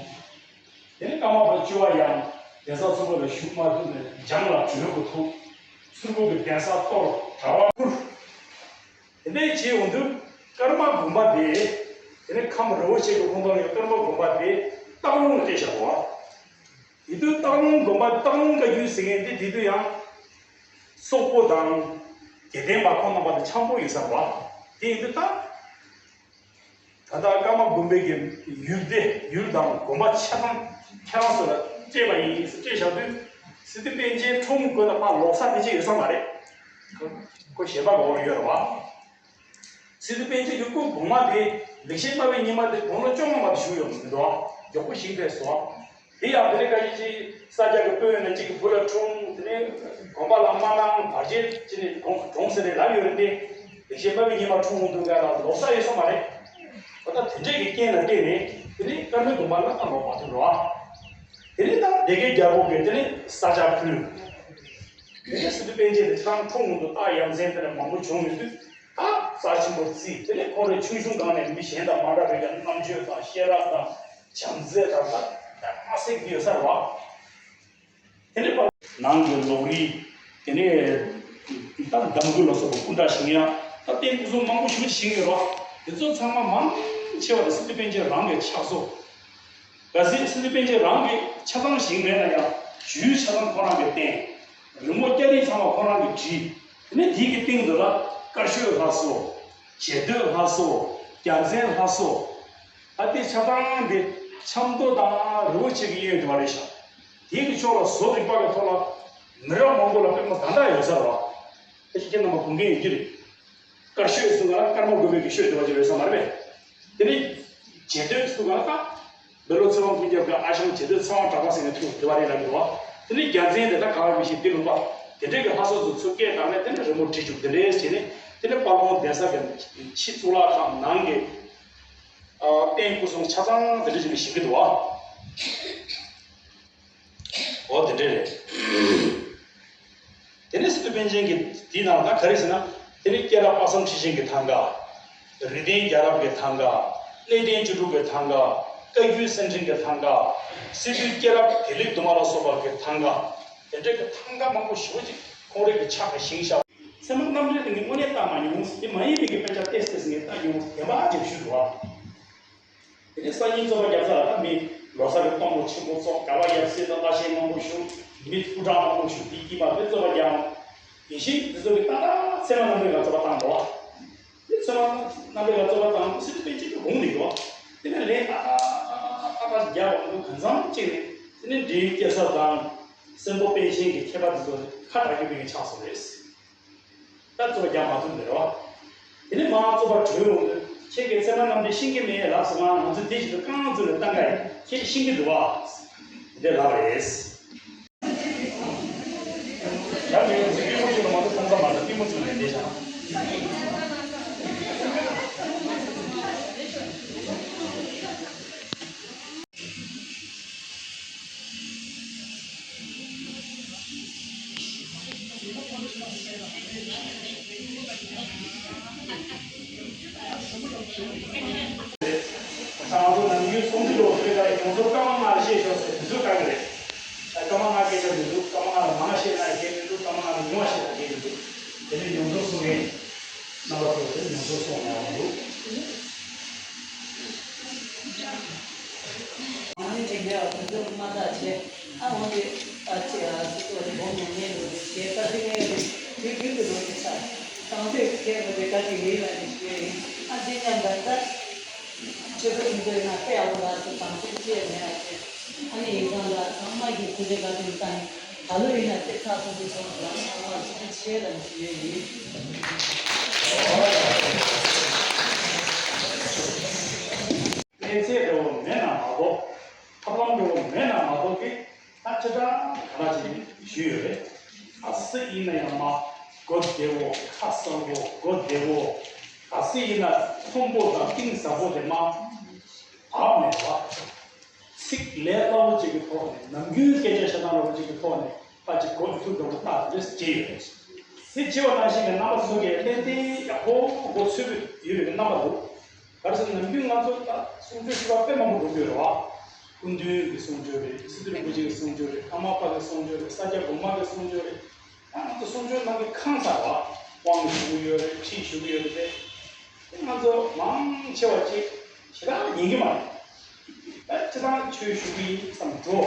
དེ་ནས་ཀརྨ་པ་བཅུ་བ་ཡང་གདན་ས་ཚོགས་པ་ལ་བཞུགས་མ་ཐུབ་ནས་འཇང་ལ་བྲོས་དགོས་ཐུག་ཚུར་ཁོ་གི་གདན་ས་གཏོར། གྲྭ་པ་བཀུར། དེ་འདྲའི་བྱས་ཡོང་དུས་ཀརྨ་དགོན་པ་དེ། དེ་ནས་ཁམས་རི་བོ་ཆེ་གི་ཁོངས་གཏོགས་ཡོད་ཀརྨ་དགོན་པ་དེ་སྟག་ལུང་ལ་སྤྲད་བཞག་པ། དེ་དུས་སྟག་ལུང་དགོན་པ་སྟག་ལུང་བཀའ་བརྒྱུད་ཟེར་མཁན་དེ་དེ་དུས་ཡང་། སོག་པོ་དང་། དགེ་ལྡན་པ་ཁོང་རྣམ་པ་དང་འཆམ་པོ་ཡིན་ས་རེད་བ། དེ་ཡིན་དུས་ད། ད་ལྟ་ཀརྨ་དགོན་པའི་གི་ཡུལ་སྡེ་ཡུལ་དང་དགོན་པ་ཆ་ཚང་ཁྱེད་རང་ཚོ་ལ་སྤྲད་པ་ཡིན་ཟེར་སྤྲད་བཞག་དུས། སི་ཏུ་པཎ་ཆེན་འཁྲུངས་དགོས་ན་ཕར་ལོག་ས་དེ་ཅིག་ཡོད་ས་མ་རེད། ཁོ་ཁོ་གཞན་པ་གི་འོག་ལ་ཡོད་རེད་བ། སི་ཏུ་པཎ་ཆེན་གྱི་སྐུ་གོང་མ་དེ་ལེགས་བཤད་མ་བའི་ཉི་མ་དེ་དགུང་ལོ་བཅོ་ལྔ་མ་གཏོགས་བཞུགས་ཡོད་མི་འདུག་མགྱོགས་པོ་ཞིག་ཕེབས་སོང་། དེ་ཡང་དེ་ནས་ཁ་ཤས་ཅིག་ས་སྐྱ་གི་དཔོན་ཡིན་ན་གཅིག་གི་བུ་ལ་འཁྲུངས། དེ་ནས་དགོན་པ་ལ་མ་གནང་བར་ཆད་ཅི་ནས་གྲོངས་གྲོངས་ཟེར་ནས་ལབ་ཡོད་རེད་དེ། ལེགས་བཤད་མ་བའི་ཉི་མ་འཁྲུངས་འོང་དུས་ག་ལ་ལོག་ས་ཡོད་ས་མ་རེད། ད་ལྟ་དེ་འདྲས་ཀྱི་རྐྱེན་ལ་བརྟེན་ནས་དེ་ནས་ཀརྨའི་དགོན་པ་ལ་ད་ལོག་མ་ཐུབ་རོགས། དེ་ནས་ད་སྡེ་དགེ་རྒྱལ་པོ་གིས་དེ་ནས་ས་སྐྱ་ཕུལ། དེ་ནས་སི་ཏུ་པཎ་ཆེན་དེ་ཁྱེད་རང་འཁྲུངས་འོང་དུས་རྟགས་ཡ་མཚན་དེ་ནས་མང་པོ་བྱུང་ཡོད་དུས། ད་རྩ་ཆེན་པོར་བརྩིས། དེ་ནས་ཁོང་རང་ཆུང་ཆུང་སྒང་ནས་མི་གཞན་དང་མ་འདྲ་བའི་གི་རྣམ་དཔྱོད་དང་ཤེས་རབ་དང་བྱམས་བརྩེ་དང་ད་ད་མ་སེག་ཡོད་ས་རེད་བ། དེ་ནས་པ་ནང་གི་ལོགས་རིས། དེ་ནས་ད་འདམ་སྐུ་ལ་སོགས་པ་སྐུ་འདྲ་ཞིག་ཡང་ད་རྟེན་སྐུ་གསུང་མང་པོ་ཞིག་བཞེངས་ཡོད་རེད་བ། དེ་ཚོ་ཚང་མ་མང་ཆེ་བ་དེ་སི་ཏུ་པཎ་ཆེན་རང་གི་ཕྱག་བཟོ། གལ་སྲིད་སི་ཏུ་པཎ་ཆེན་རང་གི་ཆ་ཚང་བཞེངས་མེད་ན་ཡང་རྒྱུའི་ཆ་ཚང་ཁོ་རང་གིས་བསྟན། རི་མོ་སྐྱ་རིས་ཚང་མ་ཁོ་རང་གིས་བྲིས། དེ་ནས་དེའི་གི་སྟེང་དུ་ལ་དཀར་ཤོད་ལྷ་བཟོ། བྱེ་སྟོད་ལྷ་བཟོ། རྒྱལ་མཚན་ལྷ་བཟོ། ད་དེ་ཆ་ཚང་དེ་ཆབ་མདོ་དང་རི་བོ་ཆེ་གི་གཡས་གཡོན་དུ་མ་རེད་ཤག་དེའི་གི་ཕྱོགས་ལ་བཟོ་རིག་པ་གི་ཐོག་ལ་མི་རབས་མང་པོ་ལ་དཔེ་མ་ད་ལྟ་ཡོད་ས་རེད་བ། ད་ཅི་ཁྱེད་རྣམ་པ་དགོངས་འགལ་ཡོད་ཀྱི་རེད། དཀར་ཤོད་ཟེར་ན་ཀརྨ་དགོན་པའི་གི་ཤོད་དེ་བ་ཅིག་རེད་ས་མ་རེད་པས། དེ་ནས་བྱེ་སྟོད་ཟེར་ན་ད་འདི་ལོ་ཚེ་དབང་ཀུན་ཁྱབ་ཀྱི་ཨ་ཞང་བྱེ་སྟོད་ཚེ་དབང་གྲགས་པ་ཟེར་ནས་ཐུག་དེ་བ་རེད་ལབ་ཀྱི་འདུག་བ། དེ་ནས་རྒྱལ་མཚན་དེ་ད་ག་བ་མི་ཤེས་དེ་ལུང་པ་དེ་འདྲས་ཀྱི་ལྷ་བཟོ་ཚོ་ཚུར་སྐད་བཏང་ནས་དེ་ནས་རི་མོ་བྲིས་བཅུག་དེ་འདྲས་བྱས་ནས་དེ་ནས་དཔལ་ལྷོ་གདན་ས་གི་ཕྱི་གཙུག་ལག་ཁང་ནང་གི་རྟེན་སྐུ་གསུང་ཆ་ཚང་དེ་འདྲས་བྱས་ནས་བཞེངས་ཀྱི་འདུག་བ། འོ་དེ་འདྲས་རེད། དེ་ནས་སི་ཏུ་པཎ་ཆེན་གྱི་དེའི་ནང་ད་ག་རེ་ཟེར་ན། དེ་ནས་སྐྱེས་རབས་དཔག་བསམ་འཁྲི་ཤིང་གི་ཐང་ག་རིགས་ལྡན་རྒྱལ་རབས་ཀྱི་ཐང་ག་གནས་བརྟན་བཅུ་དྲུག་གི་ཐང་ག་བཀའ་བརྒྱུད་གསེར་ཕྲེང་གི་ཐང་ག་སི་ཏུའི་སྐྱེས་རབས་དགེ་ལེགས་དུ་མ་ལ་སོགས་པ་གི་ཐང་ག་དེ་འདྲ་གི་ཐང་ག་མང་པོ་ཞེ་པོ་ཅིག་ཁོང་རང་གི་ཕྱག་གིས་བཞེངས་བཞག་ཚད་མ་རྣམ་འགྲེལ་དེ་ངས་དངོས་གནས་བལྟ་མ་མྱོང་། དེ་མ་ཡིན་པའི་གི་དཔེ་ཆ་ཏོག་ཙམ་ངས་བལྟ་མྱོང་། བདེན་པ་ཅིག་ཞུ་འདུག་བ། དེ་ནས་སང་ཉིན་རྩོད་པ་རྒྱབ་ས་ལ་ད་མི་ལོ་གསར་གྱི་གཏོར་མ་ཆེན་པོ་བཙོང་། ག་བ་ཡབ་སྲས་དང་བླ་ཆེན་མང་པོ་བཞུགས། མི་སྐུ་དྲག་མང་པོ་བཞུགས། དེ་དཀྱིལ་མ་དེ་རྩོད་པ་རྒྱག་འོང་། དེ་བཞིན་དེ་ཚོ་གི་ཏག་ཏག་ཚད་མ་རྣམ་འགྲེལ་ལ་རྩོད་པ་བཏང་འགྲོ་བ། དེ་ཚད་མ་རྣམ་འགྲེལ་ལ་རྩོད་པ་བཏང་། སི་ཏུ་པཎ་ཆེན་གྱི་དགོངས་དེ་འགྲོ་བ། དེ་ནས་ལན་ཏག་ཏག་ཏག་ཏག་རྒྱག་པ་འདུག་གང་འཚམ་གཅིག་ནས་དེ་ནས་འབྲས་ཡུལ་སྐྱེ་ས་དང་སྲིན་པོ་པཎ་ཆེན་གྱི་མཁས་པ་དེ་ཚོ་ཁ་གྲག་རྒྱུ་པའི་ཆགས་སོང་རེད། ད་རྩོད་པ་རྒྱག་མ་ཐུབ་འདི་རེད་བ། དེ་ནས་མར་རྩོད་པ་གྲོལ་འོང་དུས་ཁྱེད་ཀྱིས་ཚད་མ་རྣམ་འགྲེལ་ཤེས་ཀྱི་མེད་ལབ་སོང་ང་། ང་ཚོས་དེ་བཞིན་དུ་རྐང་བཙུགས་ནས་བཏང་ག་ཡིན། ཁྱེད་ཤེས་ཀྱི་འདུག་བ། འདི་ལབ་རེད། ཡང་མི་ཡོང་ཚེ་སྐྱིད་པོ་བྱུང་ན་མ་གཏོགས་ཕོངས་ས་མ་རེད། སྐྱིད་པོ་བྱུང་ནས་བསྡད་བཞག་ང་ཚོ་ནམ་རྒྱུན་སུམ་ཅུ་ལོ་ཚོད་ཀ་ཡོངས་རྫོགས་སྐར་མ་ལྔ་ལ་བཤད་ཆོག་ཟེར་དུས་ཚོད་བཀག་གི་རེད། སྐར་མ་ལྔ་སྐད་ཆ་མི་འདུག་སྐར་མ་ལྔ་ལ་མང་བཤད་ན་ཡང་འགན་མི་འདུག་སྐར་མ་ལྔ་ལ་ཉུང་བ་བཤད་ན་འགན་མི་འདུག་དེ་ནས་མྱོང་ཚོར་གསུང་མཁན་རྣམ་པ་ཚོ་དེ་མྱོང་ཚོར་གསུང་ཡག་མི་འདུག་ཨ་ནི་དེ་འདྲ་བ་དེ་ཚོ་མ་ཐག་བྱས། ཨ་འོ་དེ་ཨ་ཅེ་ཨ་ཅེ་ཚོ་རེ་སྒོ་མོ་ནས་ལོ་རེ་བྱས་ད་དེ་ངས་རེ་དུས་རྒྱུན་དུ་ལོ་རེ་ཚ་གང་དུས་ཁྱེད་ལོ་རེ་ད་དེ་ངའི་ལ་ནི་ཞུ་ཡ་ཡིན། ཨ་དེ་ཉམས་ད་ད་ཆོས་པ་ཡིན་དུས་ན་དཔེ་ཨ་བོ་ལ་སུ་དང་ཚིག་ཅེས་མེད་ཨ་ཅེ། ཨ་ནི་ཡིན་ཙང་ད་ཚང་མ་གི་ཐུགས་རྗེ་བཀའ་དྲིན་བཏང་། ད་ལོ་ཡིན་ན་དེ་ཁ་ཐུག་གི་ཚོགས་ལ་ཚང་མ་ཐུགས་རྗེ་ཆེ་ལ་ཞུ་ཡ་ཡིན། གནས་ཚད་འདྲ་བོ་མེད་ན་མ་གཏོགས། ཐབས་ལམ་འདྲ་བོ་མེད་ན་མ་གཏོགས་ཀྱི་ད་ཅི་འདྲ་ག་འདྲ་ཅིག་ཞུས་ཡོད་རེད། ག་སེ་ཡིན་ན་ཡང་མ་གོ་བདེ་བོ། ཁ་གསལ་བོ། གོ་བདེ་བོ། ག་སེ་ཡིན་ན་མཐོན་པོ་དང་གཏིང་ཟབ་པོ་དེ་མ་བབས་ནས་བ། ཚིག་ལས་སླ་བོ་ཅིག་གི་ཐོག་ནས་ནམ་རྒྱུན་སྐད་ཆ་བཤད་སྟངས་འདྲ་བོ་ཅིག་གི་ཐོག་ནས་ཕར་ཅིག་གོ་ཐུབ་འགྲོ་གི་རྟགས་དེ་འདྲ་བྱས་ཡོད་རེད། དེ་བྱས་པ་ནང་བཞིན་གྱི་རྣམ་པ་ཚོ་གིས་ཏན་ཏན་ཡག་པོ་མགོ་ཚོད་ཀྱི་ཡོད་པའི་རྣམ་པ་འདུག་ག་རེ་ཟེར་ན་ནམ་རྒྱུན་ང་ཚོ་ད་གསུང་ཆོས་ཞུ་བ་དཔེ་མང་པོ་འགྲོ་གི་ཡོད་རེད་བ། སྐུ་མདུན་གྱི་གསུང་ཆོས་རེད། སི་ཏུ་རིན་པོ་ཆེ་གི་གསུང་ཆོས་རེད། ཀརྨ་པ་གི་གསུང་ཆོས་རེད། ས་སྐྱ་གོང་མ་གི་གསུང་ཆོས་རེད། ད་ང་ཚོ་གསུང་ཆོས་ནང་གི་ཁང་གསར་བ་དབང་ཞུ་གི་ཡོད་རེད། ཁྲིད་ཞུ་གི་ཡོད་རེད་དེ། ང་ཚོ་མང་ཆེ་བ་ཅིག་ཞེ་དྲག་ཉན་གྱི་མ་རེད། ད་སྤྱིར་བཏང་ཆོས་ཞུ་གི་ཡིན་བསམ་འགྲོ།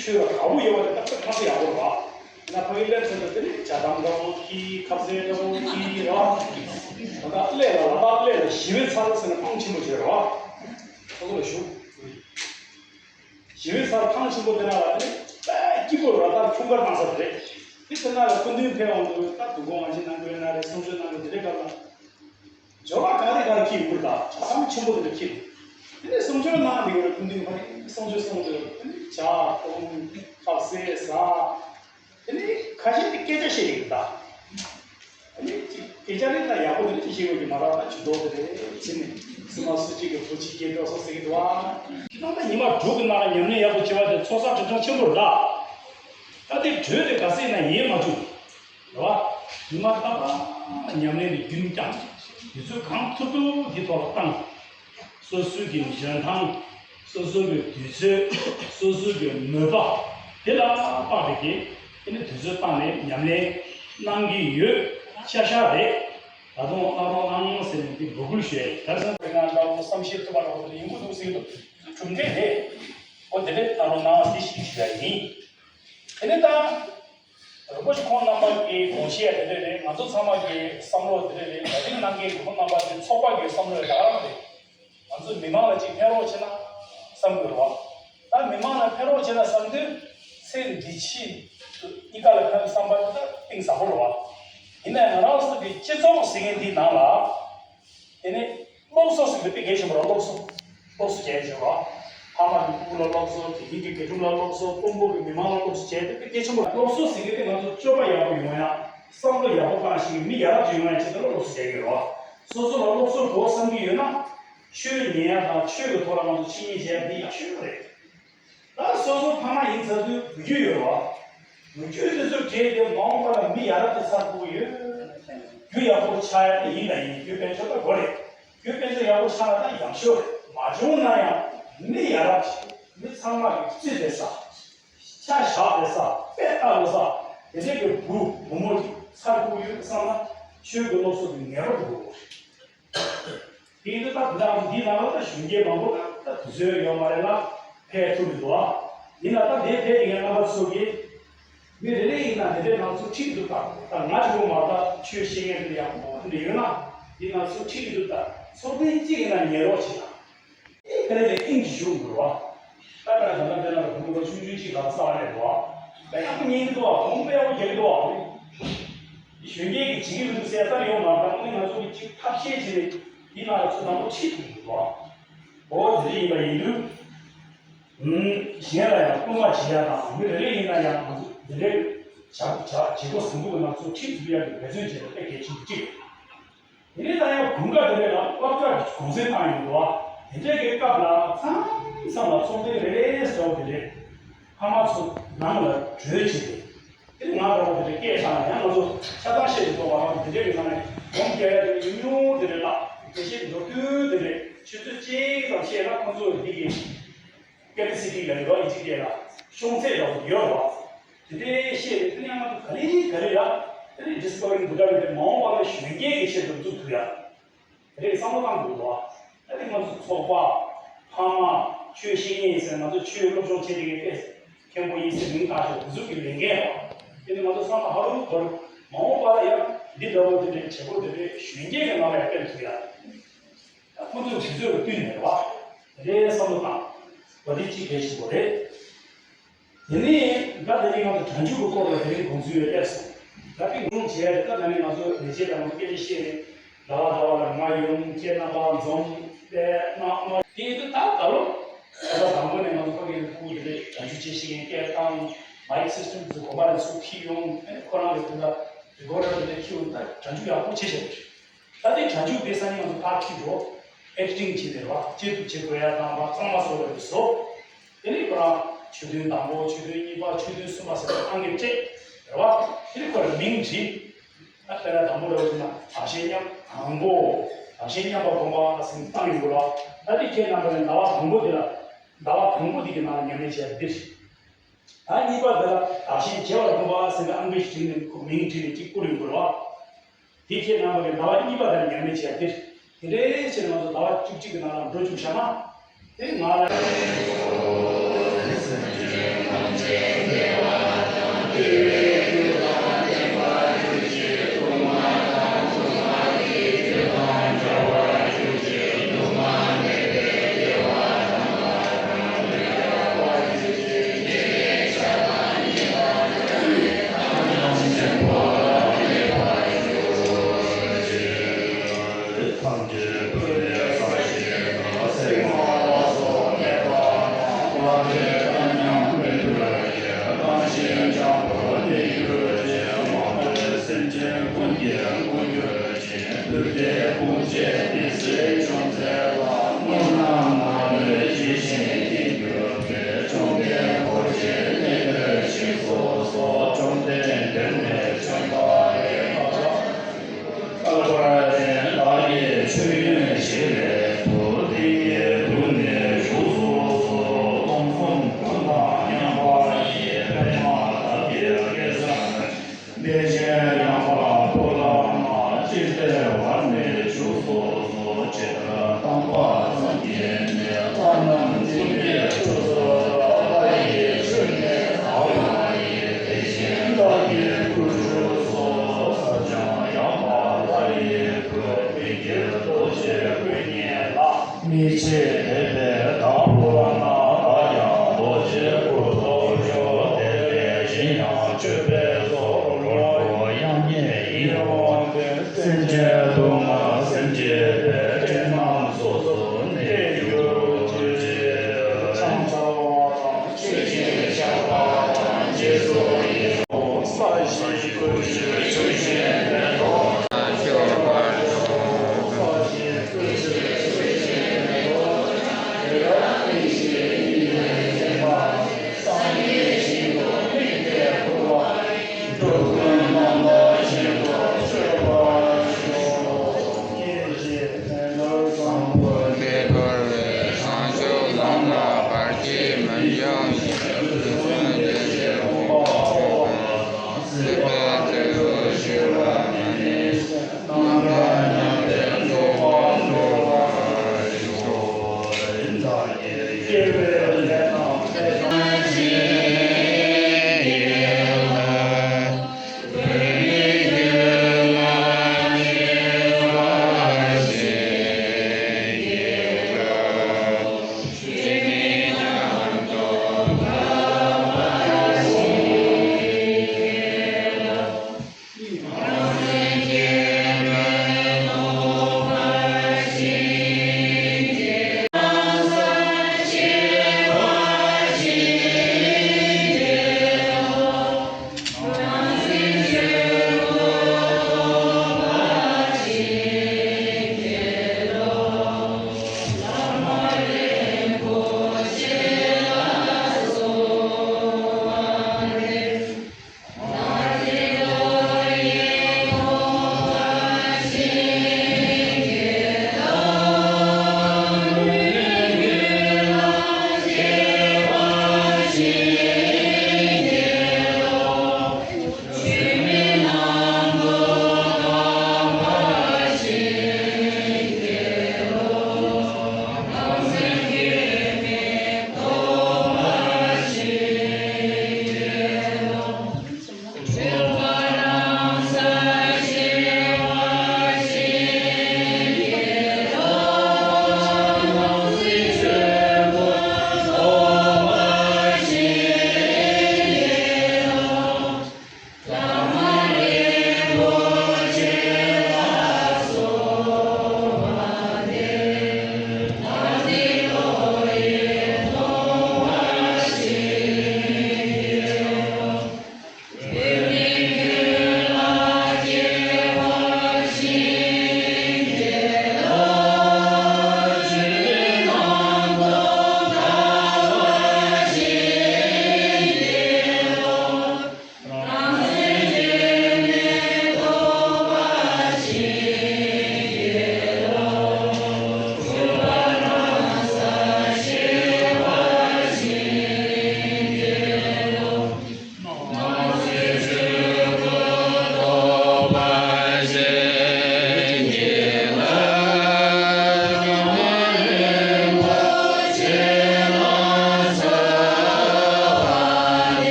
ཆོས་ལ་དགའ་པོ་ཡོད་པ་དེ་ད་ཚོད་ཁ་ཚོད་ཡག་པོ་རེད་བ། ཡིན་ན་ཕ་གི་སླེབས་ཚར་དུས་དེ་ནས་ཇ་དམ་འདྲ་བོ་གྱིས། ཁ་ཟས་འདྲ་བོ་གྱིས་རེད་བ། ད་ལྟ་ཀླད་ལ་ལ་དྭགས་ཀླད་ལ་ཞི་བའི་ཚལ་ཟེར་ནས་ཨང་ཆེན་པོ་ཞིག་རེད་བ། ཁོ་ཚོ་ལ་ཞུ། ཞི་བའི་ཚལ་ཐང་ཆེན་པོ་དེ་ན་ལ་དེ་ནི་དཔེ་སྐྱིད་པོ་ར་ལྟར་འཁྲུངས་སྐར་བཏང་ས་དེ་རེད། དེ་དེ་ན་ལ་སྐུ་མདུན་ཕེབས་འོང་དུས་ད་དུ་དགོང་ང་ཅི་གནང་དགོས་ན་རེད། གསུང་ཆོས་གནང་དགོས་དེ་རེད་སྐབས་ལ། འབྱོར་བ་ག་རེ་ག་རེ་ཁྱེར་ཡོང་གི་རེད། ད་ཆ་ཚང་ཆེན་པོ་དེ་ལ་ཁྱེར། དེ་ནས་གསུང་ཆོས་གནང་དེ་ག་རེ་སྐུ་མདུན་ཁོ་རེ་གསུང་ཆོས་གསུང་དུས་དེ་ནས་ཇ་འཐུང་ཁ་ཟས་ཟ། དེ་ནས་ཁ་ཤས་དེ་སྐད་ཆ་བཤད་ཀྱི་རེད་ད། ཨ་ནི་ཅིག་སྐད་ཆ་རེ་ད་ཡག་པོ་དེ་ཅིག་བཤད་དགོས་ཀྱི་མ་རེད། ད་ཇུས་གཏོགས་དེ་རེད་ཟེར་ནས་སུ་མ་སུ་གཅིག་གིས་བུ་གཅིག་སྐྱེས་འགྲོ་སོང་ཟེར་གྱི་འདུག་ཨ། ཁྱེད་རང་ད་ཉི་མ་དྲུག་གི་ནང་ལ་ཉམས་ལེན་ཡག་པོ་བྱེད་པ་དེ་ཚོགས་བསགས་དྲིན་ཅན་ཆེན་པོ་རེད་ད། ད་དེ་གྲོས་དེ་ག་ཚད་ཡིན་ན་ཡིན་མ་བྱུང་། རེད་བ། ཉི་མ་རྟག་པར་ཉམས་ལེན་དེ་རྒྱུན་བསྐྱངས། དུས་ཚོད་གང་ཐུབ་ཐུབ་དེ་ཐོག་ལ་བཏང་། སོ་སོའི་གི་འཇོན་ཐང་། སོ་སོའི་གི་དུས་ཚོད། སོ་སོའི་གི་མོས་པ། དེ་ལ་དཔག་པའི་གི་དེ་ནི་དུས་ཚོད་བཏང་ནས་ཉམས་ལེན་གནང་གི་ཡོད། ཤ་ཤ་རེད། ད་དུང་གནང་རོགས་གནང་ཟེར་ནས་དེ་འབོད་སྐུལ་ཞུ་ཡ་ཡིན། ད་སང་དེ་ང་འདྲ་བོ་བསམ་ཤེས་ཐུབ་པ་འདྲ་བོ་དེ་ཡིན་དགོས་འདུག་ཟེར་གྱི་འདུག་གྲུབ་འབྲས་རེད། ཨོ་དེ་འདྲས་གནང་རོགས་གནང་དེ་ཞིག་ཞུ་ཡ་ཡིན། དེ་ནི་ད། རིན་པོ་ཆེ་ཁོང་རྣམ་པ་གི་དགོངས་བཞེད་དེ་འདྲ་རེད། ང་ཚོ་ཚང་མ་གི་བསམ་བློ་དེ་འདྲ་རེད། ད་ཐེངས་གནང་མཁན་གྱི་ཁོང་རྣམ་པ་དེ་ཚོགས་པ་གི་བསམ་བློ་ད་ག་རང་རེད། ང་ཚོ་མི་མང་ལ་ཅིག་ཕན་རོགས་བྱེད་ན་བསམ་དགོས་རེད་བ། ད་མི་མང་ལ་ཕན་རོགས་བྱེད་ན་བསམ་དུས་ཚེ་འདི་ཕྱི་གཉིས་ཀ་ལ་ཕན་བསམ་པ་དེ་ད་གཏིང་ཟབ་པོ་རེད་བ། ཡིན་ན་ཡང་ང་རང་ཚོ་གི་སྤྱི་ཚོགས་ཟེར་མཁན་འདིའི་ནང་ལ། དེ་ནས་སློབ་གསོ་ཟེར་དེ་དཔེ་གལ་ཆེན་པོ་རེད། སློབ་གསོ། སློབ་གསོ་བྱས་བྱས་རོགས། ཕ་མ་གི་ཕྲུ་གུ་ལ་སློབ་གསོ། དགེ་རྒན་གྱི་དགེ་ཕྲུག་ལ་སློབ་གསོ། དཔོན་པོ་གི་མི་མང་ལ་སློབ་གསོ་བྱས་དེ་དཔེ་གལ་ཆེན་པོ་རེད། སློབ་གསོ་ཟེར་གི་དེ་ང་ཚོ་སྤྱོད་པ་ཡག་པོ་ཡོང་ཡ། བསམ་བློ་ཡག་པོ་བཏང་ཞིག་མི་ཡག་ཅིག་ཡོང་ཡ་ཆེད་དུ་ལ་སློབ་གསོ་བྱས་ཀྱི་རོགས། སོ་སོ་ལ་སློབ་གསོ་དགོས་བསམ་གྱི་ཡོད་ན། ཆོས་ཉན་ཡ་དང་ཆོས་ཀྱི་ཐོག་ལ་ང་ཚོ་ཕྱི་ཉིན་བྱས་འདི་ཡག་ཤོས་རེད། ད་སོ་སོ་ཕ་མ་ཡིན་ཚར་དུས་བུ་རྒྱུད་ཡོད་རོགས། བུ་རྒྱུད་དེ་ཚོ་གྲས་དེ་མ་འོངས་པ་ལ་མི་ཡག་རབ་ཏུ་ཚར་དགོས་ཡོད། རྒྱུ་ཡག་པོ་ཆགས་ཡ་དེ་ཡིན་ན་ཡིན། རྒྱུ་དཔལ་འབྱོར་ད་དགོས་རེད། རྒྱུ་དཔལ་འབྱོར་ཡག་པོ་ཆགས་ན་ད་ཡག་ཤོས་རེད། མ་བྱུང་ན་ཡང་མི་ཡག་རབ་ཅིག་མི་ཚང་མ་གི་རྩིས་རེད་ས། ཆ་བཞག་རེད་ས། དཔེ་ལྟ་རེད་ས། དེ་འདྲས་ཀྱི་བུ་བུ་མོ་ཅིག་ཚར་དགོས་ཡོད་བསམ་ན་ཆོས་ཀྱི་སློབ་གསོ་དེ་ངེས་པར་དུ་དགོས་རེད། དེ་ཡིན་དུས་ད་འདི་དང་འདིའི་ནང་ལ་ད་གཞོན་སྐྱེས་མང་པོ་ད་ད་དུས་ཚོད་ཡོད་མ་རེད་ལ་ཕེབས་ཐུབ་མི་འདུག་ཨ། ཡིན་ན་ད་དེ་ཕེབས་ཡིན་རྣམ་པ་ཚོ་གིས་མི་རེ་རེ་ཡིན་ན་དེ་འདྲའི་ནང་ཚུད་ཁྲིད་འདུག་ད་ད་ང་གཅིག་པོ་མ་ད་ཆོས་ཤེས་མཁན་དེ་ཡག་པོ་དེ་འདྲ་ཡོད་ན་དེ་ནང་ཚུད་ཁྲིད་འདུག་ད་ཚོགས་ཐེངས་གཅིག་ཡིན་ན་ཉན་རོགས་བྱེད་ད། ཨེ་ཁ་རེ་ལས་ཨིན་ཇི་ཞུ་འདུག་བ། ད་ད་ད་ད་ད་ད་བུ་མོ་ཆུང་ཆུང་གཅིག་ལ་ས་བ་རེད་འདུག་བ། ད་ཡག་པོ་ཉན་གི་འདུག་བ། ཧོང་པོ་ཡག་པོ་རྒྱག་གི་འདུག་བ། གཞོན་སྐྱེས་ཀྱི་བྱེད་ཀྱི་མི་འདུག་ཟེར་ལྟར་ཡོང་མ་རེད། ད་ང་ཚོ་གི་གཅིག་ཐབས་ཤེས་བྱས་ནས་འདི་ན་ཚོ་དང་པོ་ཁྲིད་ཐུབ་འདུག་བ། འོ་དེ་ཡིན་པ་ཡིན་དུས། ཨུམ། གཞན་ལ་ཡང་སྐུལ་མ་བྱེད་ཡ་དང་མི་རེ་རེ་ཡིན་ན་ཡང་ང་ཚོ་འདི་འདྲའི་བྱ་བྱ་བྱེད་སྒོ་བཟང་པོ་གི་ནང་ཚོ་ཁྲིད་ཐུབ་ཡ་གི་འབད་བརྩོན་བྱས་ཏེ་དཔེ་གལ་ཆེན་པོ་གཅིག་རེད། དེ་ནས་ད་ཡང་དགུན་ཁ་དེ་རེད་ལ་སློབ་གྲྭ་གི་གུང་སེང་བཏང་ཡོང་འདུག་བ། དེ་འདྲའི་གི་སྐབས་ལ་མཚམས་མཚམས་ལ་ཚོགས་ཐེངས་རེ་རེ་ཟེར་བ་དེ་རེད། ཕ་མ་ཚོ་ནང་ལ་གྲོས་བྱས་ཏེ། དེ་ང་འདྲ་བོ་དེ་འདྲའི་སྐད་བཏང་ན་ཡང་ང་ཚོ་ཆ་ཚང་བཤད་ཀྱི་འདུག་བ། ང་ཚོ་དེ་འདྲའི་གི་ནང་ནས་སྒོམ་རྒྱག་ཡ་དེ་ཉུང་ཉུང་དེ་རེད་ལ། དེ་བཤད་མདོར་བསྡུས་དེ་རེད། ཆུ་ཚོད་གཅིག་ཙམ་བཤད་ན་ཁོང་ཚོ་འདི་གི་ཀེ་པེ་སི་ཊི་ལ་ཡོད་ཨི་ཇི་ལ་ཤོང་ཚད་འདྲ་བོ་ཡོད་རེད་བ། དེ་འདྲའི་བཤད་རེད། དེ་ནས་ང་ཚོ་ག་ལེ་ག་ལེ་ལ་དེ་ནས་ཌིས་ཁ་བ་རིང་བུ་ཏྲ་རེད་དེ་མ་འོངས་པ་ལ་གཞོན་སྐྱེས་ཀྱི་ཆེད་དུ་འཛུགས་ཐུབ་ཡ། དེ་རེད་བསམ་བློ་བཏང་དགོས་འདུག་བ། ད་དེ་ང་ཚོ་ཚོགས་པ། ཕ་མ། ཆོས་ཤེས་མཁན་ཡིན་ཟེར་ང་ཚོ་ཆོས་སློབ་སྦྱོང་བྱེད་བསྡད་མཁན་དཔེ་མཁན་པོ་ཡིན་ཟེར་མིང་བཏགས་ཤོག་དེ་ཚོ་གི་ལས་འགན་རེད་བ། དེ་ནི་ང་ཚོ་བསམ་བློ་ཧ་ལུག་འཁོར། མ་འོངས་པ་ལ་ཡང་འདི་འདྲ་བོ་དེ་འདྲའི་བྱེད་སྒོ་དེ་འདྲའི་གཞོན་སྐྱེས་ཀྱི་ནང་ལ་ཡང་སྤེལ་ཐུབ་ཡ། ད་ཁོང་ཚོའི་དུས་ཚོད་ལ་བསྟུན་ནས་རེད་བ། དེ་འདྲའི་བསམ་བློ་བཏང་། བ་འདི་གཅིག་གལ་ཆེན་པོ་རེད། དེ་ནས་ད་དེ་ནས་ང་ཚོ་གྲ་འཇུག་གི་སྐོར་ལ་དེ་རིང་དགོངས་ཚུལ་ཡོད་སླེབས་སོང་། ད་དེ་ངོ་བྱས་ད་ད་ནས་ང་ཚོ་ལས་བྱེད་དང་ང་ཚོ་སྐད་ཆ་བཤད་ནས་ཟླ་བ་ཟླ་བ་ལ་ང་ཡོང་ཁྱེད་རྣམ་པ་འཛོམས་པས་མ་མ་དེ་ཡིན་དུས་ད་ད་ལོ་ད་ལྟ་དང་པོ་ནས་ང་ཚོ་ཕ་གིར་ཕྲུ་གུ་དེ་འདྲས་གྲ་འཇུག་བྱེད་ཤེས་མཁན་སྐད་བཏང་། མའིག་སིས་ཊེམ་དེ་ཚོ་གོམ་པ་རེ་ཚུར་ཁྱེར་ཡོང་། ཨ་ནི་ཁོ་རང་གི་དེ་ལ་རི་ཀོར་ཌར་དེ་འདྲས་ཁྱེར་ཡོང་། ད་གྲ་འཇུག་ཡག་པོ་བྱེད་བཞིན་རེད། ད་ལྟའི་གྲ་འཇུག་དེ་སང་ཉིན་ང་ཚོ་ཕར་ཁྱེར་འགྲོ། ཨེ་ཌི་ཊིང་བྱེད་དེ་རེད་བ། བཅད་གཏུབ་བྱེད་དགོས་ཡ་དང་བ་གཙང་མ་བཟོ་དགོས་རེད་བཟོ། དེ་ནས་ཁོ་རང་ཆོས་ཐུན་དང་པོ་ཆོས་ཐུན་གཉིས་པ་ཆོས་ཐུན་གསུམ་པ་ཟེར་བ་ཨང་ཀི་སྤྲད་རེད་བ། དེ་ནས་ཁོ་རང་མིང་བྲིས། ད་དཔེར་ན་དང་པོ་རེད་བ་ཟེར་ན་དག་ཞན་མཉམ་དང་པོ། དག་ཞན་མཉམ་པ་སྒོམ་པ་ཟེར་ནས་བཏང་ཡོང་དགོས་རེད་བ། ད་དེ་ཁྱེད་རྣམ་པ་ནས་ཟླ་བ་དང་པོ་དེ་ལ་ཟླ་བ་དང་པོ་དེ་གི་ནང་ལ་ཉམས་ལེན་བྱས་པ་འདིར། ད་གཉིས་པ་དེ་ལ་དག་ཞན་བྱེ་བ་སྒོམ་པ་ཟེར་ནས་ཨང་ཀི་བྲིས་ནས་ཁོ་མིང་བྲིས་ནས་གཅིག་བསྐུར་ཡོང་དགོས་རེད་བ། དེ་ཁྱེད་རྣམ་པ་གི་ཟླ་བ་གཉིས་པ་དེར་ཉམས་ལེན་བྱས་ཏེ། དེ་འདྲའི་ཕྱིར་ང་ཚོ་ཟླ་བ་བཅུ་གཅིག་གི་ནང་ལ་འགྲོ་བཅུག་བཞག་ན། དེ་ང་ལ།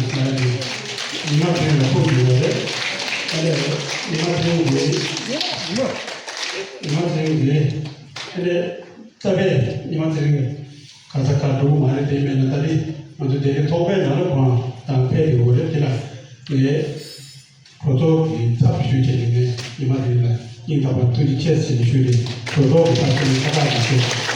ཉི་མ་དེ་ལ་ཕོག་ཡོད་རེད། ཨ་ནི་ཉི་མ་དེ་འདི་ཉི་མ་དེ་འདི་ཨ་ནི་རྟ་པས་ཉི་མ་དེ་རིང་ག་ས་ག་འགྲོ་གི་མ་རེད། དེ་མེད་ན་ད་རེས་ང་ཚོ་སྡེ་དགེ་ཚོགས་པའི་ནང་ལ་གང་དང་ཕེབས་ཡོད་རེད། དེ་ལ་ངས་གོ་རྟོགས་ཀྱི་ཚབ་ཞུས་བྱས་ནས་ངས་ཉི་མ་དེ་རིང་ལ་སྙིང་ཐག་པ་ཐུགས་རྗེ་ཆེ་ཟེར་ནས་ཞུས་ཏེ་གོ་རྟོགས་ཀྱི་ཚབ་ཞུས་ནས་ཁ་ཁ་ཞུ་ཞུ།